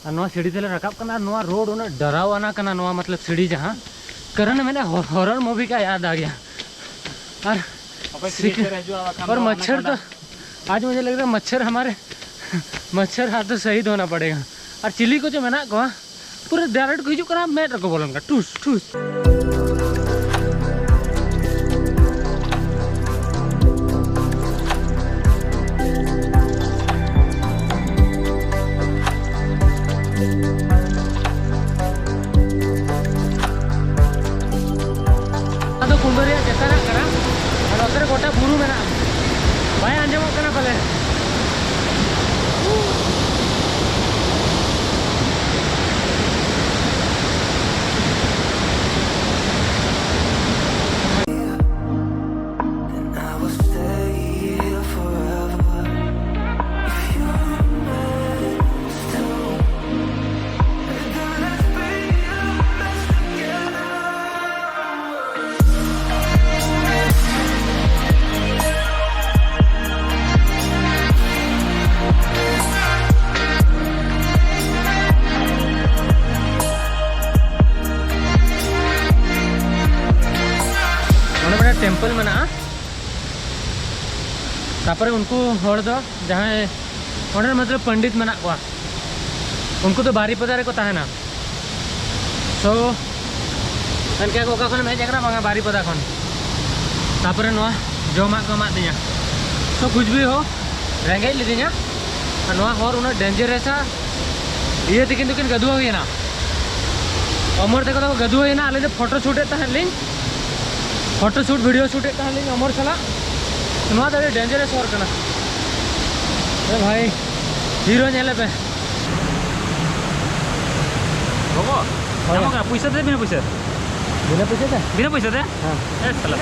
ᱟᱨ ᱱᱚᱣᱟ ᱥᱤᱲᱤ ᱛᱮᱞᱮ ᱨᱟᱠᱟᱵ ᱠᱟᱱᱟ᱾ ᱟᱨ ᱱᱚᱣᱟ ᱨᱳᱰ ᱩᱱᱟᱹᱜ ᱰᱟᱨᱟᱣᱟᱱᱟ ᱠᱟᱱᱟ, ᱱᱚᱣᱟ ᱢᱚᱛᱞᱚᱵ ᱥᱤᱲᱤ ᱡᱟᱦᱟᱸ ᱠᱟᱨᱚᱱ ᱢᱮᱱᱟᱜᱼᱟ, ᱦᱚ-, ᱦᱚᱨᱚᱨ ᱢᱩᱵᱷᱤ ᱠᱟ ᱭᱟᱫ ᱟ ᱜᱮᱭᱟ᱾ ᱟᱨ ᱚᱠᱚᱭ ᱥᱤᱠ-, ᱥᱤᱲᱤ ᱛᱮ ᱦᱤᱡᱩᱜᱼᱟ, ᱵᱟᱠᱷᱟᱱ ᱟᱨ ᱫᱚ ᱚᱱᱟ ᱢᱟᱪᱷᱟᱲ ᱫᱚ, ᱠᱚᱸᱰᱟ᱾ ᱟᱡᱽ ᱢᱩᱡᱷᱮ ᱞᱟᱜ ᱨᱟᱦᱟ ᱢᱟᱪᱷᱟᱲ ᱦᱟᱢᱟᱨᱮ ᱢᱟᱪᱷᱟᱲ ᱦᱟᱛ ᱛᱚ ᱥᱟᱦᱤᱫ ᱦᱳᱱᱟ ᱯᱟᱲᱮᱜᱟ᱾ ᱟᱨ ᱪᱤᱞᱤ ᱠᱚᱪᱚ ᱢᱮᱱᱟᱜ ᱠᱚᱣᱟ, ᱯᱩᱨᱟᱹ ᱰᱟᱭᱨᱮᱠᱴ ᱠᱚ ᱦᱤᱡᱩᱜ ᱠᱟᱱᱟ, ᱢᱮᱫ ᱨᱮᱠᱚ ᱵᱚᱞᱚᱱ ᱠᱟᱱᱟ, ᱴᱷᱩᱥ ᱴᱷᱩᱥ᱾ ᱟᱫᱚ ᱠᱩᱢᱵᱟᱹ ᱨᱮᱭᱟᱜ ᱪᱮᱛᱟᱱ ᱨᱮᱭᱟᱜ ᱠᱟᱱᱟ, ᱟᱨ ᱱᱚᱛᱮ ᱨᱮ ᱜᱚᱴᱟ ᱵᱩᱨᱩ ᱢᱮᱱᱟᱜᱼᱟ᱾ ᱵᱟᱭ ᱟᱸᱡᱚᱢᱚᱜ ᱠᱟᱱᱟ ᱯᱟᱞᱮ᱾ ᱱᱚᱰᱮ ᱢᱤᱫᱴᱮᱱ ᱴᱮᱢᱯᱮᱞ ᱢᱮᱱᱟᱜᱼᱟ᱾ ᱛᱟᱨᱯᱚᱨᱮ ᱩᱱᱠᱩ ᱦᱚᱲ ᱫᱚ ᱡᱟᱦᱟᱸᱭ ᱚᱸᱰᱮ ᱢᱚᱛᱞᱚᱵ ᱯᱚᱱᱰᱤᱛ ᱢᱮᱱᱟᱜ ᱠᱚᱣᱟ, ᱩᱱᱠᱩ ᱫᱚ ᱵᱟᱨᱤᱯᱟᱫᱟ ᱨᱮᱠᱚ ᱛᱟᱦᱮᱱᱟ᱾ ᱛᱚ ᱢᱮᱱ ᱠᱮᱫᱟ ᱠᱚ, "ᱚᱠᱟ ᱠᱷᱚᱱᱮᱢ ᱦᱮᱡ ᱟᱠᱟᱱᱟ?" "ᱵᱟᱝᱟ, ᱵᱟᱨᱤᱯᱟᱫᱟ ᱠᱷᱚᱱ᱾" ᱛᱟᱨᱯᱚᱨᱮ ᱱᱚᱣᱟ ᱡᱚᱢᱟᱜ ᱠᱚ ᱮᱢᱟᱫ ᱫᱤᱧᱟ᱾ ᱠᱩᱪᱵᱤᱦᱟᱨ ᱦᱚᱸ ᱨᱮᱸᱜᱮᱡ ᱞᱤᱫᱤᱧᱟ᱾ ᱟᱨ ᱱᱚᱣᱟ ᱦᱚᱨ ᱩᱱᱟᱹᱜ dangerous-ᱟ ᱤᱭᱟᱹᱛᱮ ᱠᱤᱱᱛᱩ ᱠᱤᱱ ᱜᱟᱹᱫᱩᱣᱟᱹ ᱦᱩᱭᱮᱱᱟ᱾ ᱚᱢᱚᱨ ᱛᱟᱠᱚ ᱫᱚᱠᱚ ᱜᱟᱹᱫᱩᱣᱟᱹ ᱦᱩᱭᱮᱱᱟ, ᱟᱹᱞᱤᱧ ᱫᱚ photo shoot ᱮᱫ ᱛᱟᱦᱮᱸᱫ ᱞᱤᱧ, photo shoot, video shoot ᱮᱫ ᱛᱟᱦᱮᱸᱫ ᱞᱤᱧ ᱚᱢᱚᱨ ᱥᱟᱞᱟᱜ᱾ ᱱᱚᱣᱟ ᱫᱚ ᱟᱹᱰᱤ dangerous ᱦᱚᱨ ᱠᱟᱱᱟ᱾ ᱮ ᱵᱷᱟᱭ, ᱦᱤᱨᱳ ᱧᱮᱞᱮ ᱯᱮ᱾ ᱜᱚᱜᱚ, ᱦᱳᱭ᱾ ᱧᱟᱢᱚᱜ ᱠᱟᱱᱟ ᱯᱩᱭᱥᱟᱹ ᱛᱮ, ᱵᱤᱱᱟᱹ ᱯᱩᱭᱥᱟᱹ? ᱵᱤᱱᱟᱹ ᱯᱩᱭᱥᱟᱹ ᱛᱮ? ᱵᱤᱱᱟᱹ ᱯᱩᱭᱥᱟᱹ ᱛᱮ? ᱦᱮᱸ᱾ ᱮ ᱥᱟᱞᱟ᱾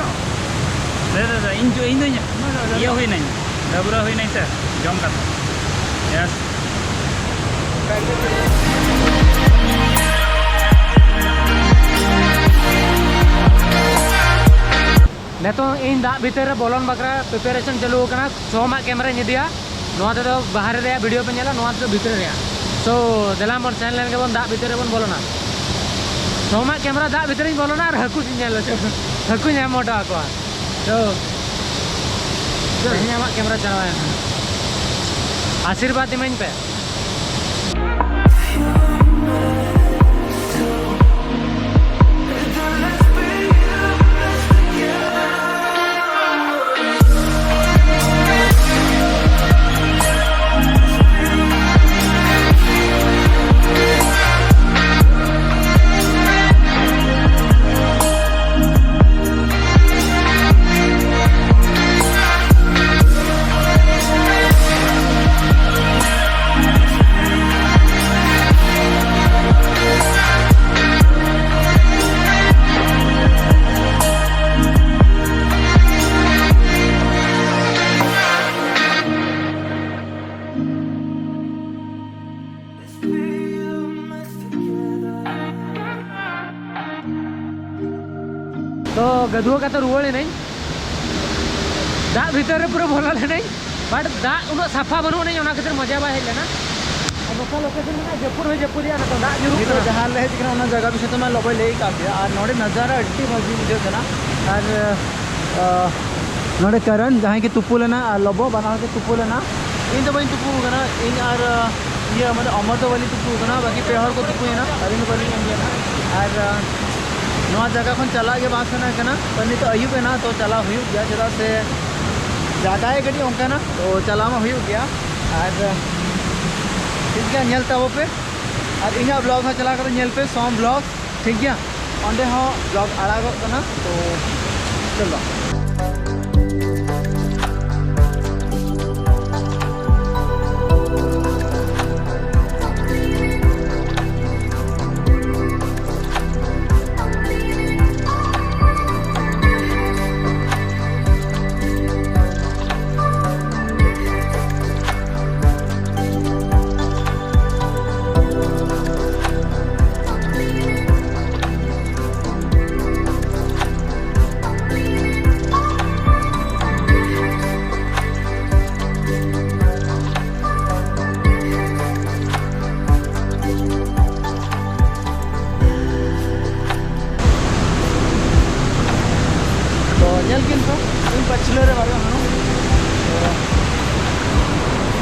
ᱫᱮ, ᱫᱮ, ᱫᱮ, ᱤᱧ ᱡᱚ-, ᱤᱧ ᱫᱚᱧ ᱤᱭᱟᱹ ᱦᱩᱭᱱᱟᱹᱧ, ᱰᱟᱹᱵᱽᱨᱟᱹ ᱦᱩᱭᱱᱟᱹᱧ ᱥᱮ, ᱡᱚᱢ ᱠᱟᱛᱮ᱾ Yes᱾ ᱱᱤᱛᱚᱝ ᱤᱧ ᱫᱟᱜ ᱵᱷᱤᱛᱟᱹᱨ ᱨᱮ ᱵᱚᱞᱚᱱ ᱵᱟᱠᱷᱨᱟ preparation ᱪᱟᱹᱞᱩ ᱟᱠᱟᱱᱟ᱾ ᱥᱚᱢᱟᱜ camera-ᱧ ᱤᱫᱤᱭᱟ, ᱱᱚᱣᱟ ᱛᱮᱫᱚ ᱵᱟᱦᱨᱮ ᱨᱮᱭᱟᱜ video ᱯᱮ ᱧᱮᱞᱟ, ᱱᱚᱣᱟ ᱛᱮᱫᱚ ᱵᱷᱤᱛᱨᱤ ᱨᱮᱭᱟᱜ᱾ So, ᱫᱮᱞᱟ ᱵᱚᱱ ᱥᱮᱱ ᱞᱮᱱ ᱜᱮᱵᱚᱱ, ᱫᱟᱜ ᱵᱷᱤᱛᱨᱤ ᱨᱮᱵᱚᱱ ᱵᱚᱞᱚᱱᱟ᱾ ᱥᱚᱢᱟᱜ camera ᱫᱟᱜ ᱵᱷᱤᱛᱨᱤᱧ ᱵᱚᱞᱚᱱᱟ ᱟᱨ ᱦᱟᱹᱠᱩᱧ ᱧᱮᱞ ᱦᱚᱪᱚ, ᱦᱟᱹᱠᱩᱧ ᱮᱢ ᱦᱚᱴᱚ ᱟᱠᱚᱣᱟ᱾ So, ᱛᱮᱦᱮᱧ ᱟᱢᱟᱜ camera ᱪᱟᱞᱟᱣᱮᱱ, ᱟᱥᱤᱨᱵᱟᱫᱽ ᱤᱢᱟᱹᱧ ᱯᱮ᱾ ᱛᱚ ᱜᱟᱹᱫᱷᱩᱣᱟᱹ ᱠᱟᱛᱮ ᱨᱩᱣᱟᱹᱲ ᱮᱱᱟᱹᱧ᱾ ᱫᱟᱜ ᱵᱷᱤᱛᱟᱹᱨ ᱨᱮ ᱯᱩᱨᱟᱹ ᱵᱚᱞᱚ ᱞᱮᱱᱟᱹᱧ, but ᱫᱟᱜ ᱩᱱᱟᱹᱜ ᱥᱟᱯᱷᱟ ᱵᱟᱹᱱᱩᱜ ᱟᱹᱱᱤᱡ, ᱚᱱᱟ ᱠᱷᱟᱹᱛᱤᱨ ᱢᱚᱡᱟ ᱵᱟᱭ ᱦᱮᱡ ᱞᱮᱱᱟ᱾ ᱟᱨ ᱱᱚᱝᱠᱟ location ᱢᱮᱱᱟᱜᱼᱟ, ᱡᱟᱹᱯᱩᱫ ᱦᱚᱸᱭ ᱡᱟᱹᱯᱩᱫᱮᱜᱼᱟ, ᱱᱤᱛᱚᱜ ᱫᱟᱜ ᱧᱩᱨᱩᱜ ᱱᱤᱛᱚᱜ ᱠᱟᱱᱟ᱾ ᱡᱟᱦᱟᱸ ᱞᱮ ᱦᱮᱡ ᱠᱟᱱᱟ, ᱚᱱᱟ ᱡᱟᱭᱜᱟ ᱵᱤᱥᱚᱭ ᱛᱮ ᱢᱟ ᱞᱚᱵᱚᱭ ᱞᱟᱹᱭ ᱠᱟᱜ ᱯᱮᱭᱟ, ᱟᱨ ᱱᱚᱰᱮ ᱱᱟᱡᱟᱨᱟ ᱟᱹᱰᱤ ᱢᱚᱡᱽ ᱵᱩᱡᱷᱟᱹᱜ ᱠᱟᱱᱟ᱾ ᱟᱨ, ᱟᱦ, ᱱᱚᱰᱮ ᱠᱟᱨᱚᱱ, ᱡᱟᱦᱟᱸᱭ ᱠᱤ ᱛᱩᱯᱩ ᱞᱮᱱᱟ, ᱟᱨ ᱞᱚᱵᱚ, ᱵᱟᱱᱟ ᱦᱚᱲ ᱠᱤᱱ ᱛᱩᱯᱩ ᱞᱮᱱᱟ᱾ ᱤᱧ ᱫᱚ ᱵᱟᱹᱧ ᱛᱩᱯᱩ ᱟᱠᱟᱱᱟ, ᱤᱧ ᱟᱨ, ᱟᱦ, ᱤᱭᱟᱹ, ᱢᱟᱱᱮ ᱚᱢᱚᱨ ᱫᱚ ᱵᱟᱹᱞᱤᱧ ᱛᱩᱯᱩ ᱟᱠᱟᱱᱟ, ᱵᱟᱹᱠᱤ ᱯᱮ ᱦᱚᱲ ᱠᱚ ᱛᱩᱯᱩᱭᱮᱱᱟ, ᱟᱹᱞᱤᱧ ᱫᱚ ᱵᱟᱹᱞᱤᱧ ᱩᱢ ᱞᱮᱱᱟ᱾ ᱟᱨ, ᱟᱦ, ᱱᱚᱣᱟ ᱡᱟᱭᱜᱟ ᱠᱷᱚᱱ ᱪᱟᱞᱟᱜ ᱜᱮ ᱵᱟᱝ ᱥᱟᱱᱟ ᱠᱟᱱᱟ, ᱛᱚ ᱱᱤᱛᱚᱜ ᱟᱹᱭᱩᱵ ᱮᱱᱟ, ᱛᱚ ᱪᱟᱞᱟᱣ ᱦᱩᱭᱩᱜ ᱜᱮᱭᱟ, ᱪᱮᱫᱟᱜ ᱥᱮ ᱡᱟᱭᱜᱟ ᱜᱮ ᱠᱟᱹᱴᱤᱡ ᱚᱱᱠᱟᱱᱟ, ᱛᱚ ᱪᱟᱞᱟᱣ ᱢᱟ ᱦᱩᱭᱩᱜ ᱜᱮᱭᱟ᱾ ᱟᱨ ᱴᱷᱤᱠ ᱜᱮᱭᱟ, ᱧᱮᱞ ᱛᱟᱵᱚ ᱯᱮ᱾ ᱟᱨ ᱤᱧᱟᱹᱜ ᱵᱞᱚᱜ ᱦᱚᱸ ᱪᱟᱞᱟᱣ ᱠᱟᱛᱮ ᱧᱮᱞ ᱯᱮ, ᱥᱚᱢ ᱵᱞᱚᱜ, ᱴᱷᱤᱠ ᱜᱮᱭᱟ? ᱚᱸᱰᱮ ᱦᱚᱸ ᱵᱞᱚᱜ ᱟᱲᱟᱜᱚᱜ ᱠᱟᱱᱟ᱾ ᱛᱚ ᱪᱚᱞᱚ᱾ ᱛᱚ ᱧᱮᱞ ᱠᱤᱱ ᱯᱮ, ᱤᱧ ᱯᱟᱹᱪᱷᱞᱟᱹ ᱨᱮ ᱵᱟᱨᱭᱟ ᱦᱟᱹᱬᱩ᱾ ᱛᱚ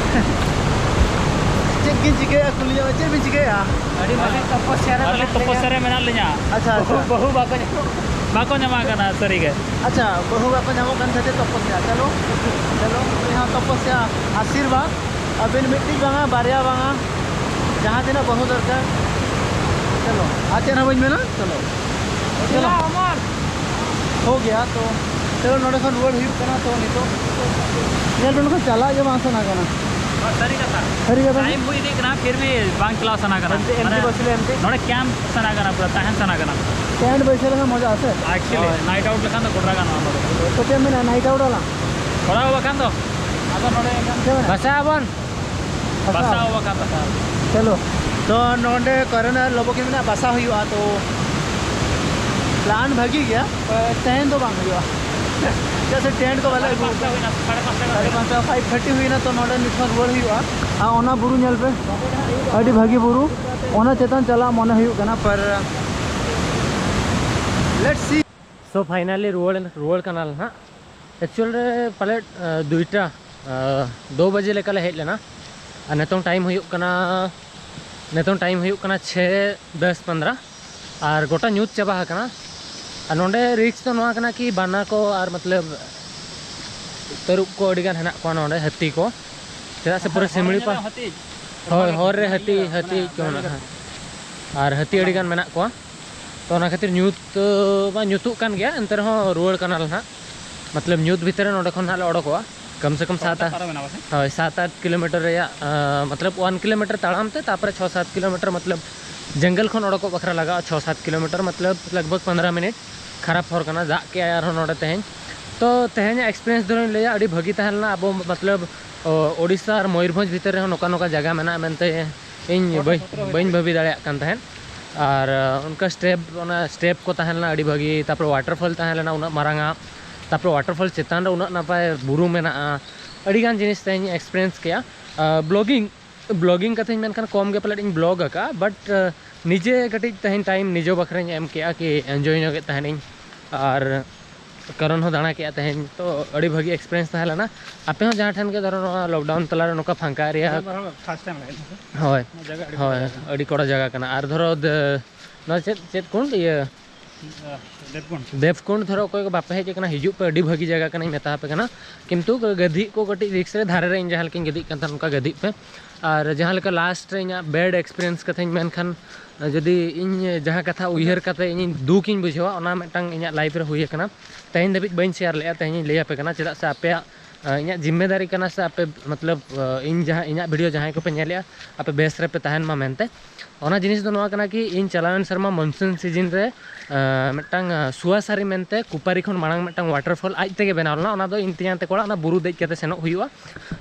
ᱪᱮᱫ ᱠᱤᱱ ᱪᱤᱠᱟᱹᱭᱟ? ᱠᱩᱞᱤ ᱧᱚᱜ ᱢᱮ, ᱪᱮᱫ ᱵᱤᱱ ᱪᱤᱠᱟᱹᱭᱟ? ᱟᱹᱰᱤ ᱢᱟᱨᱟᱝ ᱛᱚᱯᱚᱥᱭᱟ ᱨᱮ ᱟᱹᱰᱤ ᱢᱮᱱᱟᱜ ᱛᱚᱯᱚᱥᱭᱟ ᱞᱤᱧᱟ᱾ ᱨᱮ ᱢᱮᱱᱟᱜ ᱞᱤᱧᱟ᱾ ᱟᱪᱪᱷᱟ, ᱟᱪᱪᱷᱟ᱾ ᱵᱟᱹᱦᱩ, ᱵᱟᱹᱦᱩ ᱵᱟᱠᱚ ᱧᱟᱢ-, ᱵᱟᱠᱚ ᱧᱟᱢᱟ ᱠᱟᱱᱟ ᱥᱟᱹᱨᱤ ᱜᱮ᱾ ᱟᱪᱪᱷᱟ, ᱵᱟᱹᱦᱩ ᱵᱟᱠᱚ ᱧᱟᱢᱚᱜ ᱠᱟᱱ ᱠᱷᱟᱹᱛᱤᱨ ᱛᱚᱯᱚᱥᱭᱟ᱾ ᱪᱚᱞᱚ, ᱪᱚᱞᱚ, ᱱᱩᱭ ᱦᱚᱸ ᱛᱚᱯᱚᱥᱭᱟ ᱟᱥᱤᱨᱵᱟᱫᱽ᱾ ᱟᱹᱵᱤᱱ ᱢᱤᱫᱴᱤᱡ ᱵᱟᱝᱟ, ᱵᱟᱨᱭᱟ ᱵᱟᱝᱟ, ᱡᱟᱦᱟᱸ ᱛᱤᱱᱟᱹᱜ ᱵᱟᱹᱦᱩ ᱫᱚᱨᱠᱟᱨ᱾ ᱪᱚᱞᱚ, ᱟᱨ ᱪᱮᱫ ᱦᱚᱸ ᱵᱟᱹᱧ ᱢᱮᱱᱟ, ᱪᱚᱞᱚ᱾ ᱪᱚᱞᱚ᱾ ᱦᱳ ᱜᱮᱭᱟ, ᱛᱚ ᱪᱚᱞᱚ, ᱱᱚᱰᱮ ᱠᱷᱚᱱ ᱨᱩᱣᱟᱹᱲ ᱦᱩᱭᱩᱜ ᱠᱟᱱᱟ᱾ ᱛᱚ ᱱᱤᱛᱚᱜ ᱧᱮᱞ ᱯᱮ, ᱱᱚᱝᱠᱟ ᱪᱟᱞᱟᱜ ᱜᱮ ᱵᱟᱝ ᱥᱟᱱᱟ ᱠᱟᱱᱟ᱾ ᱱᱚᱣᱟ ᱥᱟᱹᱨᱤ ᱠᱟᱛᱷᱟ᱾ ᱥᱟᱹᱨᱤ ᱠᱟᱛᱷᱟ ᱜᱮ᱾ ᱴᱟᱭᱤᱢ ᱦᱩᱭ ᱤᱫᱤᱜ ᱠᱟᱱᱟ, ᱯᱷᱤᱨ ᱵᱷᱤ ᱵᱟᱝ ᱪᱟᱞᱟᱣ ᱥᱟᱱᱟ ᱠᱟᱱᱟ᱾ ᱮᱢ ᱴᱤ, ᱮᱢ ᱴᱤ ᱢᱟᱱᱮ, ᱵᱟᱹᱥ ᱨᱮ ᱮᱢ ᱴᱤ? ᱱᱚᱰᱮ ᱠᱮᱢᱯ ᱥᱟᱱᱟ ᱠᱟᱱᱟ, ᱯᱩᱨᱟᱹ ᱛᱟᱦᱮᱱ ᱥᱟᱱᱟ ᱠᱟᱱᱟ᱾ ᱴᱮᱱᱴ ᱵᱟᱹᱭᱥᱟᱹᱣ ᱞᱮᱠᱷᱟᱱ ᱢᱚᱡᱟ ᱟᱥᱮ? ᱮᱠᱪᱩᱭᱮᱞᱤ, ᱦᱳᱭ᱾ ᱱᱟᱭᱤᱴ ᱟᱣᱩᱴ ᱞᱮᱠᱷᱟᱱ ᱫᱚ ᱠᱚᱰᱨᱟ ᱜᱟᱱᱚᱜᱼᱟ ᱱᱚᱰᱮ᱾ ᱛᱚ ᱪᱮᱫ ᱮᱢ ᱢᱮᱱᱟ, ᱱᱟᱭᱤᱴ ᱟᱣᱩᱴ ᱟᱞᱟᱝ? ᱠᱚᱨᱟᱣ ᱵᱟᱠᱷᱟᱱ ᱫᱚ᱾ ᱟᱫᱚ ᱱᱚᱰᱮ ᱮᱱᱠᱷᱟᱱ ᱪᱮᱫ ᱮᱢ ᱢᱮᱱᱟ? ᱵᱟᱥᱟᱜ ᱟᱵᱚᱱ᱾ ᱵᱟᱥᱟᱜ ᱟᱵᱚᱱ᱾ ᱵᱟᱥᱟᱜ ᱟᱵᱚᱱ᱾ ᱪᱚᱞᱚ᱾ ᱛᱚ ᱱᱚᱰᱮ ᱠᱚᱨᱮᱱ ᱟᱨ ᱞᱚᱵᱚ ᱠᱤᱱ ᱢᱮᱱᱟ ᱵᱟᱥᱟ ᱦᱩᱭᱩᱜᱼᱟ, ᱛᱚ ᱯᱞᱟᱱ ᱵᱷᱟᱹᱜᱤ ᱜᱮᱭᱟ, ᱯᱟᱨ ᱛᱮᱦᱮᱧ ᱫᱚ ᱵᱟᱝ ᱦᱩᱭᱩᱜᱼᱟ᱾ ᱪᱮᱫᱟᱜ ᱥᱮ ᱴᱮᱱᱴ ᱠᱚ ᱵᱟᱞᱮ ᱥᱟᱲᱮ ᱟᱹᱜᱩ ᱯᱟᱸᱪᱴᱟ ᱟᱠᱟᱫᱟ᱾ ᱦᱩᱭᱱᱟ, ᱥᱟᱲᱮ ᱯᱟᱸᱪᱴᱟ ᱥᱟᱲᱮ ᱦᱩᱭᱱᱟ᱾ ᱯᱟᱸᱪᱴᱟ, ᱯᱷᱟᱭᱤᱵᱷ ᱛᱷᱟᱨᱴᱤ ᱦᱩᱭᱱᱟ, ᱛᱚ ᱱᱚᱰᱮ ᱱᱤᱛ ᱠᱷᱚᱱ ᱨᱩᱣᱟᱹᱲ ᱦᱩᱭᱩᱜᱼᱟ᱾ ᱟᱨ ᱚᱱᱟ ᱵᱩᱨᱩ ᱧᱮᱞ ᱯᱮ, ᱟᱹᱰᱤ ᱵᱷᱟᱹᱜᱤ ᱵᱩᱨᱩ, ᱚᱱᱟ ᱪᱮᱛᱟᱱ ᱪᱟᱞᱟᱜ ᱢᱚᱱᱮ ᱦᱩᱭᱩᱜ ᱠᱟᱱᱟ, ᱯᱟᱨ let's see. So finally ᱨᱩᱣᱟᱹᱲ, ᱨᱩᱣᱟᱹᱲ ᱠᱟᱱᱟᱞᱮ ᱱᱟᱦᱟᱜ᱾ ᱮᱠᱪᱩᱭᱮᱞ ᱨᱮ ᱯᱟᱞᱮᱫ, ᱟ, ᱫᱩᱭᱴᱟ, ᱟ, ᱫᱩ ᱵᱟᱡᱮ ᱞᱮᱠᱟᱞᱮ ᱦᱮᱡ ᱞᱮᱱᱟ᱾ ᱟᱨ ᱱᱤᱛᱚᱝ ᱴᱟᱭᱤᱢ ᱦᱩᱭᱩᱜ ᱠᱟᱱᱟ, ᱱᱤᱛᱚᱝ ᱴᱟᱭᱤᱢ ᱦᱩᱭᱩᱜ ᱠᱟᱱᱟ ᱪᱷᱮ ᱫᱚᱥ ᱯᱚᱱᱫᱽᱨᱚ᱾ ᱟᱨ ᱜᱚᱴᱟ ᱧᱩᱛ ᱪᱟᱵᱟ ᱟᱠᱟᱱᱟ᱾ ᱟᱨ ᱱᱚᱰᱮ ᱨᱤᱠᱥ ᱫᱚ ᱱᱚᱣᱟ ᱠᱟᱱᱟ ᱠᱤ ᱵᱟᱱᱟ ᱠᱚ ᱟᱨ ᱢᱚᱛᱞᱚᱵ ᱛᱟᱹᱨᱩᱵ ᱠᱚ ᱟᱹᱰᱤ ᱜᱟᱱ ᱦᱮᱱᱟᱜ ᱠᱚᱣᱟ ᱱᱚᱰᱮ, ᱦᱟᱹᱛᱤ ᱠᱚ᱾ ᱪᱮᱫᱟᱜ ᱥᱮ ᱯᱩᱨᱟᱹ ᱦᱚᱨ ᱥᱤᱢᱲᱤ ᱧᱮᱞ ᱯᱟ- ᱨᱮᱦᱚᱸ ᱦᱟᱹᱛᱤ᱾ ᱦᱳᱭ, ᱦᱚᱨ ᱨᱮ ᱦᱟᱹᱛᱤ, ᱦᱟᱹᱛᱤ ᱠᱚ ᱢᱮᱱᱟᱜᱼᱟ᱾ ᱟᱨ ᱦᱟᱹᱛᱤ ᱟᱹᱰᱤ ᱜᱟᱱ ᱢᱮᱱᱟᱜ ᱠᱚᱣᱟ, ᱛᱚ ᱚᱱᱟ ᱠᱷᱟᱹᱛᱤᱨ ᱧᱩᱛ, ᱵᱟᱝ ᱧᱩᱛᱩᱜ ᱠᱟᱱ ᱜᱮᱭᱟ, ᱮᱱᱛᱮ ᱨᱮᱦᱚᱸ ᱨᱩᱣᱟᱹᱲ ᱠᱟᱱᱟᱞᱮ ᱱᱟᱦᱟᱜ᱾ ᱢᱚᱛᱞᱚᱵ ᱧᱩᱛ ᱵᱷᱤᱛᱤᱨ ᱨᱮ ᱱᱚᱰᱮ ᱠᱷᱚᱱ ᱱᱟᱦᱟᱜ ᱞᱮ ᱚᱰᱚᱠᱚᱜᱼᱟ᱾ ᱠᱚᱢ ᱥᱮ ᱠᱚᱢ ᱥᱟᱛ ᱟᱴ, ᱦᱳᱭ, ᱥᱟᱛ ᱟᱴ ᱠᱤᱞᱳᱢᱤᱴᱟᱨ ᱨᱮᱭᱟᱜ, ᱟᱸ, ᱢᱚᱛᱞᱚᱵ ᱚᱣᱟᱱ ᱠᱤᱞᱳᱢᱤᱴᱟᱨ ᱛᱟᱲᱟᱢ ᱛᱮ, ᱛᱟᱨᱯᱚᱨᱮ ᱪᱷᱚ ᱥᱟᱛ ᱠᱤᱞᱳᱢᱤᱴᱟᱨ, ᱢᱚᱛᱞᱚᱵ ᱡᱚᱝᱜᱚᱞ ᱠᱷᱚᱱ ᱚᱰᱚᱠᱚᱜ ᱵᱟᱠᱷᱨᱟ ᱞᱟᱜᱟᱜᱼᱟ ᱪᱷᱚ ᱥᱟᱛ ᱠᱤᱞᱳᱢᱤᱴᱟᱨ, ᱢᱚᱛᱞᱚᱵ ᱞᱟᱜᱽ ᱵᱷᱟᱜᱽ ᱯᱚᱱᱫᱽᱨᱚ ᱢᱤᱱᱤᱴ᱾ ᱠᱷᱟᱨᱟᱯ ᱦᱚᱨ ᱠᱟᱱᱟ, ᱫᱟᱜ ᱠᱮᱜᱼᱟᱭ ᱟᱨᱦᱚᱸ ᱱᱚᱰᱮ ᱛᱮᱦᱮᱧ᱾ ᱛᱚ ᱛᱮᱦᱮᱧᱟᱜ experience ᱫᱚᱧ ᱞᱟᱹᱭᱟ, ᱟᱹᱰᱤ ᱵᱷᱟᱹᱜᱤ ᱛᱟᱦᱮᱸ ᱞᱮᱱᱟ᱾ ᱟᱵᱚ ᱢᱚᱛᱞᱚᱵ, ᱳᱰᱤᱥᱟ ᱟᱨ ᱢᱚᱭᱩᱨᱵᱷᱚᱸᱡᱽ ᱵᱷᱤᱛᱤᱨ ᱨᱮᱦᱚᱸ ᱱᱚᱝᱠᱟ ᱱᱚᱝᱠᱟ ᱡᱟᱭᱜᱟ ᱢᱮᱱᱟᱜᱼᱟ ᱢᱮᱱᱛᱮ ᱤᱧ ᱵᱟᱹᱧ, ᱵᱟᱹᱧ ᱵᱷᱟᱹᱵᱤ ᱫᱟᱲᱮᱭᱟᱜ ᱠᱟᱱ ᱛᱟᱦᱮᱸᱫ᱾ ᱟᱨ ᱚᱱᱠᱟ step, ᱚᱱᱟ step ᱠᱚ ᱛᱟᱦᱮᱸ ᱞᱮᱱᱟ ᱟᱹᱰᱤ ᱵᱷᱟᱹᱜᱤ, ᱛᱟᱨᱯᱚᱨᱮ waterfall ᱛᱟᱦᱮᱸ ᱞᱮᱱᱟ ᱩᱱᱟᱹᱜ ᱢᱟᱨᱟᱝ ᱟᱜ, ᱛᱟᱨᱯᱚᱨᱮ waterfall ᱪᱮᱛᱟᱱ ᱨᱮ ᱩᱱᱟᱹᱜ ᱱᱟᱯᱟᱭ ᱵᱩᱨᱩ ᱢᱮᱱᱟᱜᱼᱟ᱾ ᱟᱹᱰᱤ ᱜᱟᱱ ᱡᱤᱱᱤᱥ ᱛᱮᱦᱮᱧ experience ᱠᱮᱜᱼᱟ᱾ ᱵᱞᱚᱜᱤᱝ, ᱵᱞᱚᱜᱤᱝ ᱠᱟᱛᱷᱟᱧ ᱢᱮᱱᱠᱷᱟᱱ ᱠᱚᱢ ᱜᱮ ᱯᱟᱞᱮᱫ ᱤᱧ ᱵᱞᱚᱜ ᱟᱠᱟᱫᱼᱟ, but ᱱᱤᱡᱮ ᱠᱟᱹᱴᱤᱡ ᱛᱮᱦᱮᱧ time ᱱᱤᱡᱮ ᱵᱟᱠᱷᱨᱟᱧ ᱮᱢ ᱠᱮᱜᱼᱟ, ᱠᱤ enjoy ᱧᱚᱜᱮᱫ ᱛᱟᱦᱮᱱᱤᱧ᱾ ᱟᱨ ᱠᱟᱨᱚᱱ ᱦᱚᱸ ᱫᱟᱬᱟ ᱠᱮᱜᱼᱟ ᱛᱮᱦᱮᱧ, ᱛᱚ ᱟᱹᱰᱤ ᱵᱷᱟᱹᱜᱤ experience ᱛᱟᱦᱮᱸ ᱞᱮᱱᱟ᱾ ᱟᱯᱮ ᱦᱚᱸ ᱡᱟᱦᱟᱸ ᱴᱷᱮᱱ ᱜᱮ ᱫᱷᱚᱨᱚ ᱱᱚᱣᱟ lockdown ᱛᱟᱞᱟᱨᱮ ᱱᱚᱝᱠᱟ ᱯᱷᱟᱸᱠᱟ area, ᱱᱤᱭᱟᱹ ᱵᱟᱨ ᱦᱚᱸ first time ᱦᱮᱡ ᱮᱱᱟ᱾ ᱦᱳᱭ, ᱱᱚᱣᱟ ᱡᱟᱭᱜᱟ ᱟᱹᱰᱤ ᱦᱳᱭ, ᱠᱚᱲᱟ ᱡᱟᱭᱜᱟ ᱠᱟᱱᱟ᱾ ᱟᱹᱰᱤ ᱠᱚᱲᱟ ᱡᱟᱭᱜᱟ ᱠᱟᱱᱟ᱾ ᱟᱨ ᱫᱷᱚᱨᱚ ᱫᱮ-, ᱱᱚᱣᱟ ᱪᱮᱫ, ᱪᱮᱫ ᱠᱩᱱᱰ? ᱤᱭᱟᱹ, ᱫᱮᱵᱽᱠᱩᱱᱰ᱾ ᱫᱮᱵᱽᱠᱩᱱᱰ ᱫᱷᱚᱨᱚ ᱚᱠᱚᱭ ᱠᱚ ᱵᱟᱯᱮ ᱦᱮᱡ ᱟᱠᱟᱱᱟ, ᱦᱤᱡᱩᱜ ᱯᱮ, ᱟᱹᱰᱤ ᱵᱷᱟᱹᱜᱤ ᱡᱟᱭᱜᱟ ᱠᱟᱱᱟᱧ ᱢᱮᱛᱟ ᱟᱯᱮ ᱠᱟᱱᱟ᱾ ᱠᱤᱱᱛᱩ ᱜᱟᱹᱫᱷᱤᱡ ᱠᱚ ᱠᱟᱹᱴᱤᱡ risk ᱨᱮ, ᱫᱷᱟᱨᱮ ᱨᱮ ᱤᱧ ᱡᱟᱦᱟᱸ ᱞᱮᱠᱟᱧ ᱜᱟᱹᱫᱷᱤᱡ ᱠᱟᱱ ᱛᱟᱦᱮᱸᱫ ᱚᱱᱠᱟ ᱜᱟᱹᱫᱷᱤᱡ ᱯᱮ᱾ ᱟᱨ ᱡᱟᱦᱟᱸ ᱞᱮᱠᱟ last ᱨᱮ ᱤᱧᱟᱹᱜ bad experience ᱠᱟᱛᱷᱟᱧ ᱢᱮᱱᱠᱷᱟᱱ, ᱡᱩᱫᱤ ᱤᱧ ᱡᱟᱦᱟᱸ ᱠᱟᱛᱷᱟ ᱩᱭᱦᱟᱹᱨ ᱠᱟᱛᱮ ᱤᱧ ᱫᱩᱠ ᱤᱧ ᱵᱩᱡᱷᱟᱹᱣᱟ, ᱚᱱᱟ ᱢᱤᱫᱴᱟᱝ ᱤᱧᱟᱹᱜ life ᱨᱮ ᱦᱩᱭ ᱟᱠᱟᱱᱟ᱾ ᱛᱮᱦᱮᱧ ᱫᱷᱟᱹᱵᱤᱡ ᱵᱟᱹᱧ share ᱞᱮᱫᱼᱟ, ᱛᱮᱦᱮᱧ ᱤᱧ ᱞᱟᱹᱭ ᱟᱯᱮ ᱠᱟᱱᱟ᱾ ᱪᱮᱫᱟᱜ ᱥᱮ ᱟᱯᱮᱭᱟᱜ, ᱤᱧᱟᱹᱜ ᱡᱤᱢᱢᱮᱫᱟᱨᱤ ᱠᱟᱱᱟ ᱥᱮ ᱟᱯᱮ, ᱢᱚᱛᱞᱚᱵ, ᱤᱧ ᱡᱟᱦᱟᱸ, ᱤᱧᱟᱹᱜ video ᱡᱟᱦᱟᱸᱭ ᱠᱚᱯᱮ ᱧᱮᱞᱮᱫᱼᱟ, ᱟᱯᱮ ᱵᱮᱥ ᱨᱮᱯᱮ ᱛᱟᱦᱮᱱ ᱢᱟ ᱢᱮᱱᱛᱮ᱾ ᱚᱱᱟ ᱡᱤᱱᱤᱥ ᱫᱚ ᱱᱚᱣᱟ ᱠᱟᱱᱟ ᱠᱤ ᱤᱧ ᱪᱟᱞᱟᱣᱮᱱ ᱥᱮᱨᱢᱟ monsoon season ᱨᱮ, ᱟᱸ, ᱢᱤᱫᱴᱟᱝ, ᱟᱸ, ᱥᱩᱣᱟᱥᱟᱨᱤ ᱢᱮᱱᱛᱮ ᱠᱩᱯᱟᱨᱤ ᱠᱷᱚᱱ ᱢᱟᱲᱟᱝ ᱢᱤᱫᱴᱟᱝ waterfall ᱟᱡ ᱛᱮᱜᱮ ᱵᱮᱱᱟᱣ ᱞᱮᱱᱟ᱾ ᱚᱱᱟ ᱫᱚ ᱤᱧ ᱛᱮᱧᱟᱝ ᱛᱮ ᱠᱚᱲᱟ, ᱚᱱᱟ ᱵᱩᱨᱩ ᱫᱮᱡ ᱠᱟᱛᱮ ᱥᱮᱱᱚᱜ ᱦᱩᱭᱩᱜᱼᱟ᱾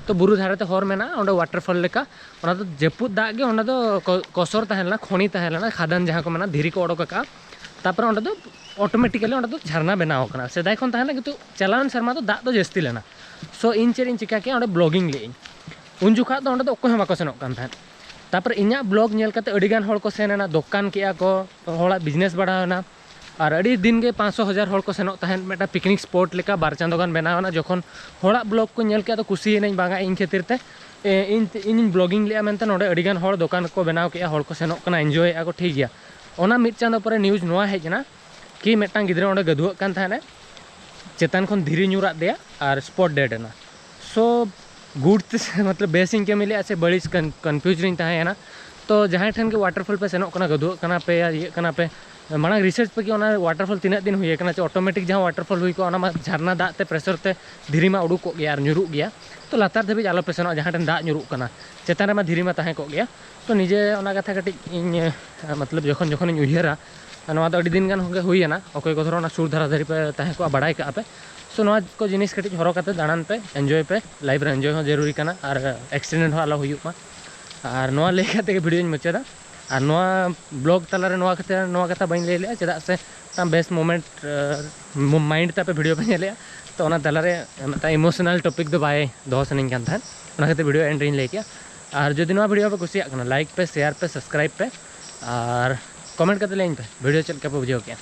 ᱛᱚ ᱵᱩᱨᱩ ᱫᱷᱟᱨᱮ ᱛᱮ ᱦᱚᱨ ᱢᱮᱱᱟᱜᱼᱟ, ᱚᱸᱰᱮ waterfall ᱞᱮᱠᱟ᱾ ᱚᱱᱟ ᱫᱚ ᱡᱟᱹᱯᱩᱫ ᱫᱟᱜ ᱜᱮ, ᱚᱸᱰᱮ ᱫᱚ ᱠᱚ-, ᱠᱚᱥᱚᱨ ᱛᱟᱦᱮᱸ ᱞᱮᱱᱟ, ᱠᱷᱚᱱᱤ ᱛᱟᱦᱮᱸ ᱞᱮᱱᱟ, ᱠᱷᱟᱫᱟᱱ ᱡᱟᱦᱟᱸ ᱠᱚ ᱢᱮᱱᱟ, ᱫᱷᱤᱨᱤ ᱠᱚ ᱚᱰᱚᱠ ᱟᱠᱟᱫᱼᱟ᱾ ᱛᱟᱯᱚᱨᱮ ᱚᱸᱰᱮ ᱫᱚ automatically ᱚᱸᱰᱮ ᱫᱚ ᱡᱷᱟᱨᱱᱟ ᱵᱮᱱᱟᱣ ᱟᱠᱟᱱᱟ᱾ ᱥᱮᱫᱟᱭ ᱠᱷᱚᱱ ᱛᱟᱦᱮᱸ ᱞᱮᱱᱟ, ᱠᱤᱱᱛᱩ ᱪᱟᱞᱟᱣᱮᱱ ᱥᱮᱨᱢᱟ ᱫᱚ ᱫᱟᱜ ᱫᱚ ᱡᱟᱹᱥᱛᱤ ᱞᱮᱱᱟ᱾ So ᱤᱧ ᱪᱮᱫ ᱤᱧ ᱪᱤᱠᱟ ᱠᱮᱜᱼᱟ, ᱚᱸᱰᱮ vlogging ᱞᱮᱫ ᱟᱹᱧ᱾ ᱩᱱ ᱡᱚᱠᱷᱟᱜ ᱫᱚ ᱚᱸᱰᱮ ᱫᱚ ᱚᱠᱚᱭ ᱦᱚᱸ ᱵᱟᱠᱚ ᱥᱮᱱᱚᱜ ᱠᱟᱱ ᱛᱟᱦᱮᱸᱫ᱾ ᱛᱟᱯᱚᱨᱮ ᱤᱧᱟᱹᱜ vlog ᱧᱮᱞ ᱠᱟᱛᱮ ᱟᱹᱰᱤ ᱜᱟᱱ ᱦᱚᱲ ᱠᱚ ᱥᱮᱱ ᱮᱱᱟ, ᱫᱚᱠᱟᱱ ᱠᱮᱜᱼᱟ ᱠᱚ, ᱦᱚᱲᱟᱜ business ᱵᱟᱲᱦᱟᱣ ᱮᱱᱟ᱾ ᱟᱨ ᱟᱹᱰᱤ ᱫᱤᱱ ᱜᱮ ᱯᱟᱸᱪᱥᱚ ᱦᱟᱡᱟᱨ ᱦᱚᱲ ᱠᱚ ᱥᱮᱱᱚᱜ ᱛᱟᱦᱮᱸᱫ, ᱢᱤᱫᱴᱟᱝ picnic spot ᱞᱮᱠᱟ ᱵᱟᱨ ᱪᱟᱸᱫᱳ ᱜᱟᱱ ᱵᱮᱱᱟᱣ ᱮᱱᱟ᱾ ᱡᱚᱠᱷᱚᱱ ᱦᱚᱲᱟᱜ vlog ᱠᱚ ᱧᱮᱞ ᱠᱮᱜᱼᱟ, ᱛᱚ ᱠᱩᱥᱤᱭᱮᱱᱟᱹᱧ, ᱵᱟᱝᱟ ᱤᱧ ᱠᱷᱟᱹᱛᱤᱨ ᱛᱮ, ᱮ, ᱤᱧ, ᱤᱧᱤᱧ vlogging ᱞᱮᱜᱼᱟ ᱢᱮᱱᱛᱮ ᱱᱚᱰᱮ ᱟᱹᱰᱤ ᱜᱟᱱ ᱦᱚᱲ ᱫᱚᱠᱟᱱ ᱠᱚ ᱵᱮᱱᱟᱣ ᱠᱮᱜᱼᱟ, ᱦᱚᱲ ᱠᱚ ᱥᱮᱱᱚᱜ ᱠᱟᱱᱟ, enjoy ᱮᱜᱼᱟ ᱠᱚ, ᱴᱷᱤᱠ ᱜᱮᱭᱟ᱾ ᱚᱱᱟ ᱢᱤᱫ ᱪᱟᱸᱫᱳ ᱯᱚᱨᱮ news ᱱᱚᱣᱟ ᱦᱮᱡ ᱮᱱᱟ ᱠᱤ ᱢᱤᱫᱴᱟᱝ ᱜᱤᱫᱽᱨᱟᱹ ᱚᱸᱰᱮ ᱜᱟᱹᱫᱷᱩᱣᱟᱹᱜ ᱠᱟᱱ ᱛᱟᱦᱮᱸᱱᱟᱭ, ᱪᱮᱛᱟᱱ ᱠᱷᱚᱱ ᱫᱷᱤᱨᱤ ᱧᱩᱨᱟᱫ ᱫᱮᱭᱟ ᱟᱨ spot dead ᱮᱱᱟ᱾ So good ᱛᱮ ᱥᱮ ᱢᱚᱛᱞᱚᱵ ᱵᱮᱥ ᱤᱧ ᱠᱟᱹᱢᱤ ᱞᱮᱫᱼᱟ ᱥᱮ ᱵᱟᱹᱲᱤᱡ, confuse ᱨᱤᱧ ᱛᱟᱦᱮᱸᱭᱮᱱᱟ᱾ ᱛᱚ ᱡᱟᱦᱟᱸᱭ ᱴᱷᱮᱱ ᱜᱮ waterfall ᱯᱮ ᱥᱮᱱᱚᱜ ᱠᱟᱱᱟ, ᱜᱟᱹᱫᱩᱜ ᱠᱟᱱᱟ ᱯᱮ ᱭᱟ ᱤᱭᱟᱹᱜ ᱠᱟᱱᱟ ᱯᱮ, ᱢᱟᱲᱟᱝ research ᱯᱮ ᱠᱤ ᱚᱱᱟ waterfall ᱛᱤᱱᱟᱹᱜ ᱫᱤᱱ ᱦᱩᱭ ᱟᱠᱟᱱᱟ, ᱪᱮ automatic ᱡᱟᱦᱟᱸ waterfall ᱦᱩᱭ ᱠᱚᱜᱼᱟ ᱚᱱᱟ ᱢᱟ ᱡᱷᱟᱨᱱᱟ ᱫᱟᱜ ᱛᱮ pressure ᱛᱮ ᱫᱷᱤᱨᱤ ᱢᱟ ᱩᱰᱩᱠ ᱠᱚᱜ ᱜᱮᱭᱟ ᱟᱨ ᱧᱩᱨᱩᱜ ᱜᱮᱭᱟ᱾ ᱛᱚ ᱞᱟᱛᱟᱨ ᱫᱷᱟᱹᱵᱤᱡ ᱟᱞᱚ ᱯᱮ ᱥᱮᱱᱚᱜᱼᱟ ᱡᱟᱦᱟᱸ ᱴᱷᱮᱱ ᱫᱟᱜ ᱧᱩᱨᱩᱜ ᱠᱟᱱᱟ, ᱪᱮᱛᱟᱱ ᱨᱮᱢᱟ ᱫᱷᱤᱨᱤ ᱢᱟ ᱛᱟᱦᱮᱸ ᱠᱚᱜ ᱜᱮᱭᱟ᱾ ᱛᱚ ᱱᱤᱡᱮ ᱚᱱᱟ ᱠᱟᱛᱷᱟ ᱠᱟᱹᱴᱤᱡ ᱤᱧ ᱢᱚᱛᱞᱚᱵ ᱡᱚᱠᱷᱚᱱ ᱡᱚᱠᱷᱚᱱᱤᱧ ᱩᱭᱦᱟᱹᱨᱟ, ᱱᱚᱣᱟ ᱫᱚ ᱟᱹᱰᱤ ᱫᱤᱱ ᱜᱟᱱ ᱜᱮ ᱦᱩᱭ ᱮᱱᱟ, ᱚᱠᱚᱭ ᱠᱚ ᱫᱷᱚᱨᱚ ᱚᱱᱟ ᱥᱩᱨ ᱫᱷᱟᱨᱟ ᱫᱷᱟᱹᱨᱤᱡ ᱯᱮ ᱛᱟᱦᱮᱸ ᱠᱚᱜᱼᱟ ᱵᱟᱲᱟᱭ ᱠᱟᱜᱼᱟ ᱯᱮ᱾ So ᱱᱚᱣᱟ ᱠᱚ ᱡᱤᱱᱤᱥ ᱠᱟᱹᱴᱤᱡ ᱦᱚᱨᱚᱜ ᱠᱟᱛᱮ ᱫᱟᱬᱟᱱ ᱯᱮ, enjoy ᱯᱮ, life ᱨᱮ enjoy ᱦᱚᱸ ᱡᱟᱹᱨᱩᱨᱤ ᱠᱟᱱᱟ ᱟᱨ accident ᱦᱚᱸ ᱟᱞᱚ ᱦᱩᱭᱩᱜ ᱢᱟ᱾ ᱟᱨ ᱱᱚᱣᱟ ᱞᱟᱹᱭ ᱠᱟᱛᱮ ᱜᱮ video ᱧ ᱢᱩᱪᱟᱹᱫᱟ᱾ ᱟᱨ ᱱᱚᱣᱟ vlog ᱛᱟᱞᱟᱨᱮ ᱱᱚᱣᱟ ᱠᱟᱛᱷᱟ ᱱᱚᱣᱟ ᱠᱟᱛᱷᱟ ᱵᱟᱹᱧ ᱞᱟᱹᱭ ᱞᱮᱜᱼᱟ, ᱪᱮᱫᱟᱜ ᱥᱮ ᱢᱤᱫᱴᱟᱝ ᱵᱮᱥ moment mind ᱛᱮ ᱟᱯᱮ video ᱯᱮ ᱧᱮᱞᱮᱜᱼᱟ᱾ ᱛᱚ ᱚᱱᱟ ᱛᱟᱞᱟᱨᱮ ᱢᱤᱫᱴᱟᱝ emotional topic ᱫᱚ ᱵᱟᱭ ᱫᱚᱦᱚ ᱥᱟᱱᱟᱧ ᱠᱟᱱ ᱛᱟᱦᱮᱸᱫ, ᱚᱱᱟ ᱠᱷᱟᱹᱛᱤᱨ video end ᱨᱤᱧ ᱞᱟᱹᱭ ᱠᱮᱜᱼᱟ᱾ ᱟᱨ ᱡᱩᱫᱤ ᱱᱚᱣᱟ video ᱯᱮ ᱠᱩᱥᱤᱭᱟᱜ ᱠᱟᱱᱟ, like ᱯᱮ, share ᱯᱮ, subscribe ᱯᱮ ᱟᱨ comment ᱠᱟᱛᱮ ᱞᱟᱹᱭᱟᱹᱧ ᱯᱮ video ᱪᱮᱫ ᱞᱮᱠᱟ ᱯᱮ ᱵᱩᱡᱷᱟᱹᱣ ᱠᱮᱜᱼᱟ᱾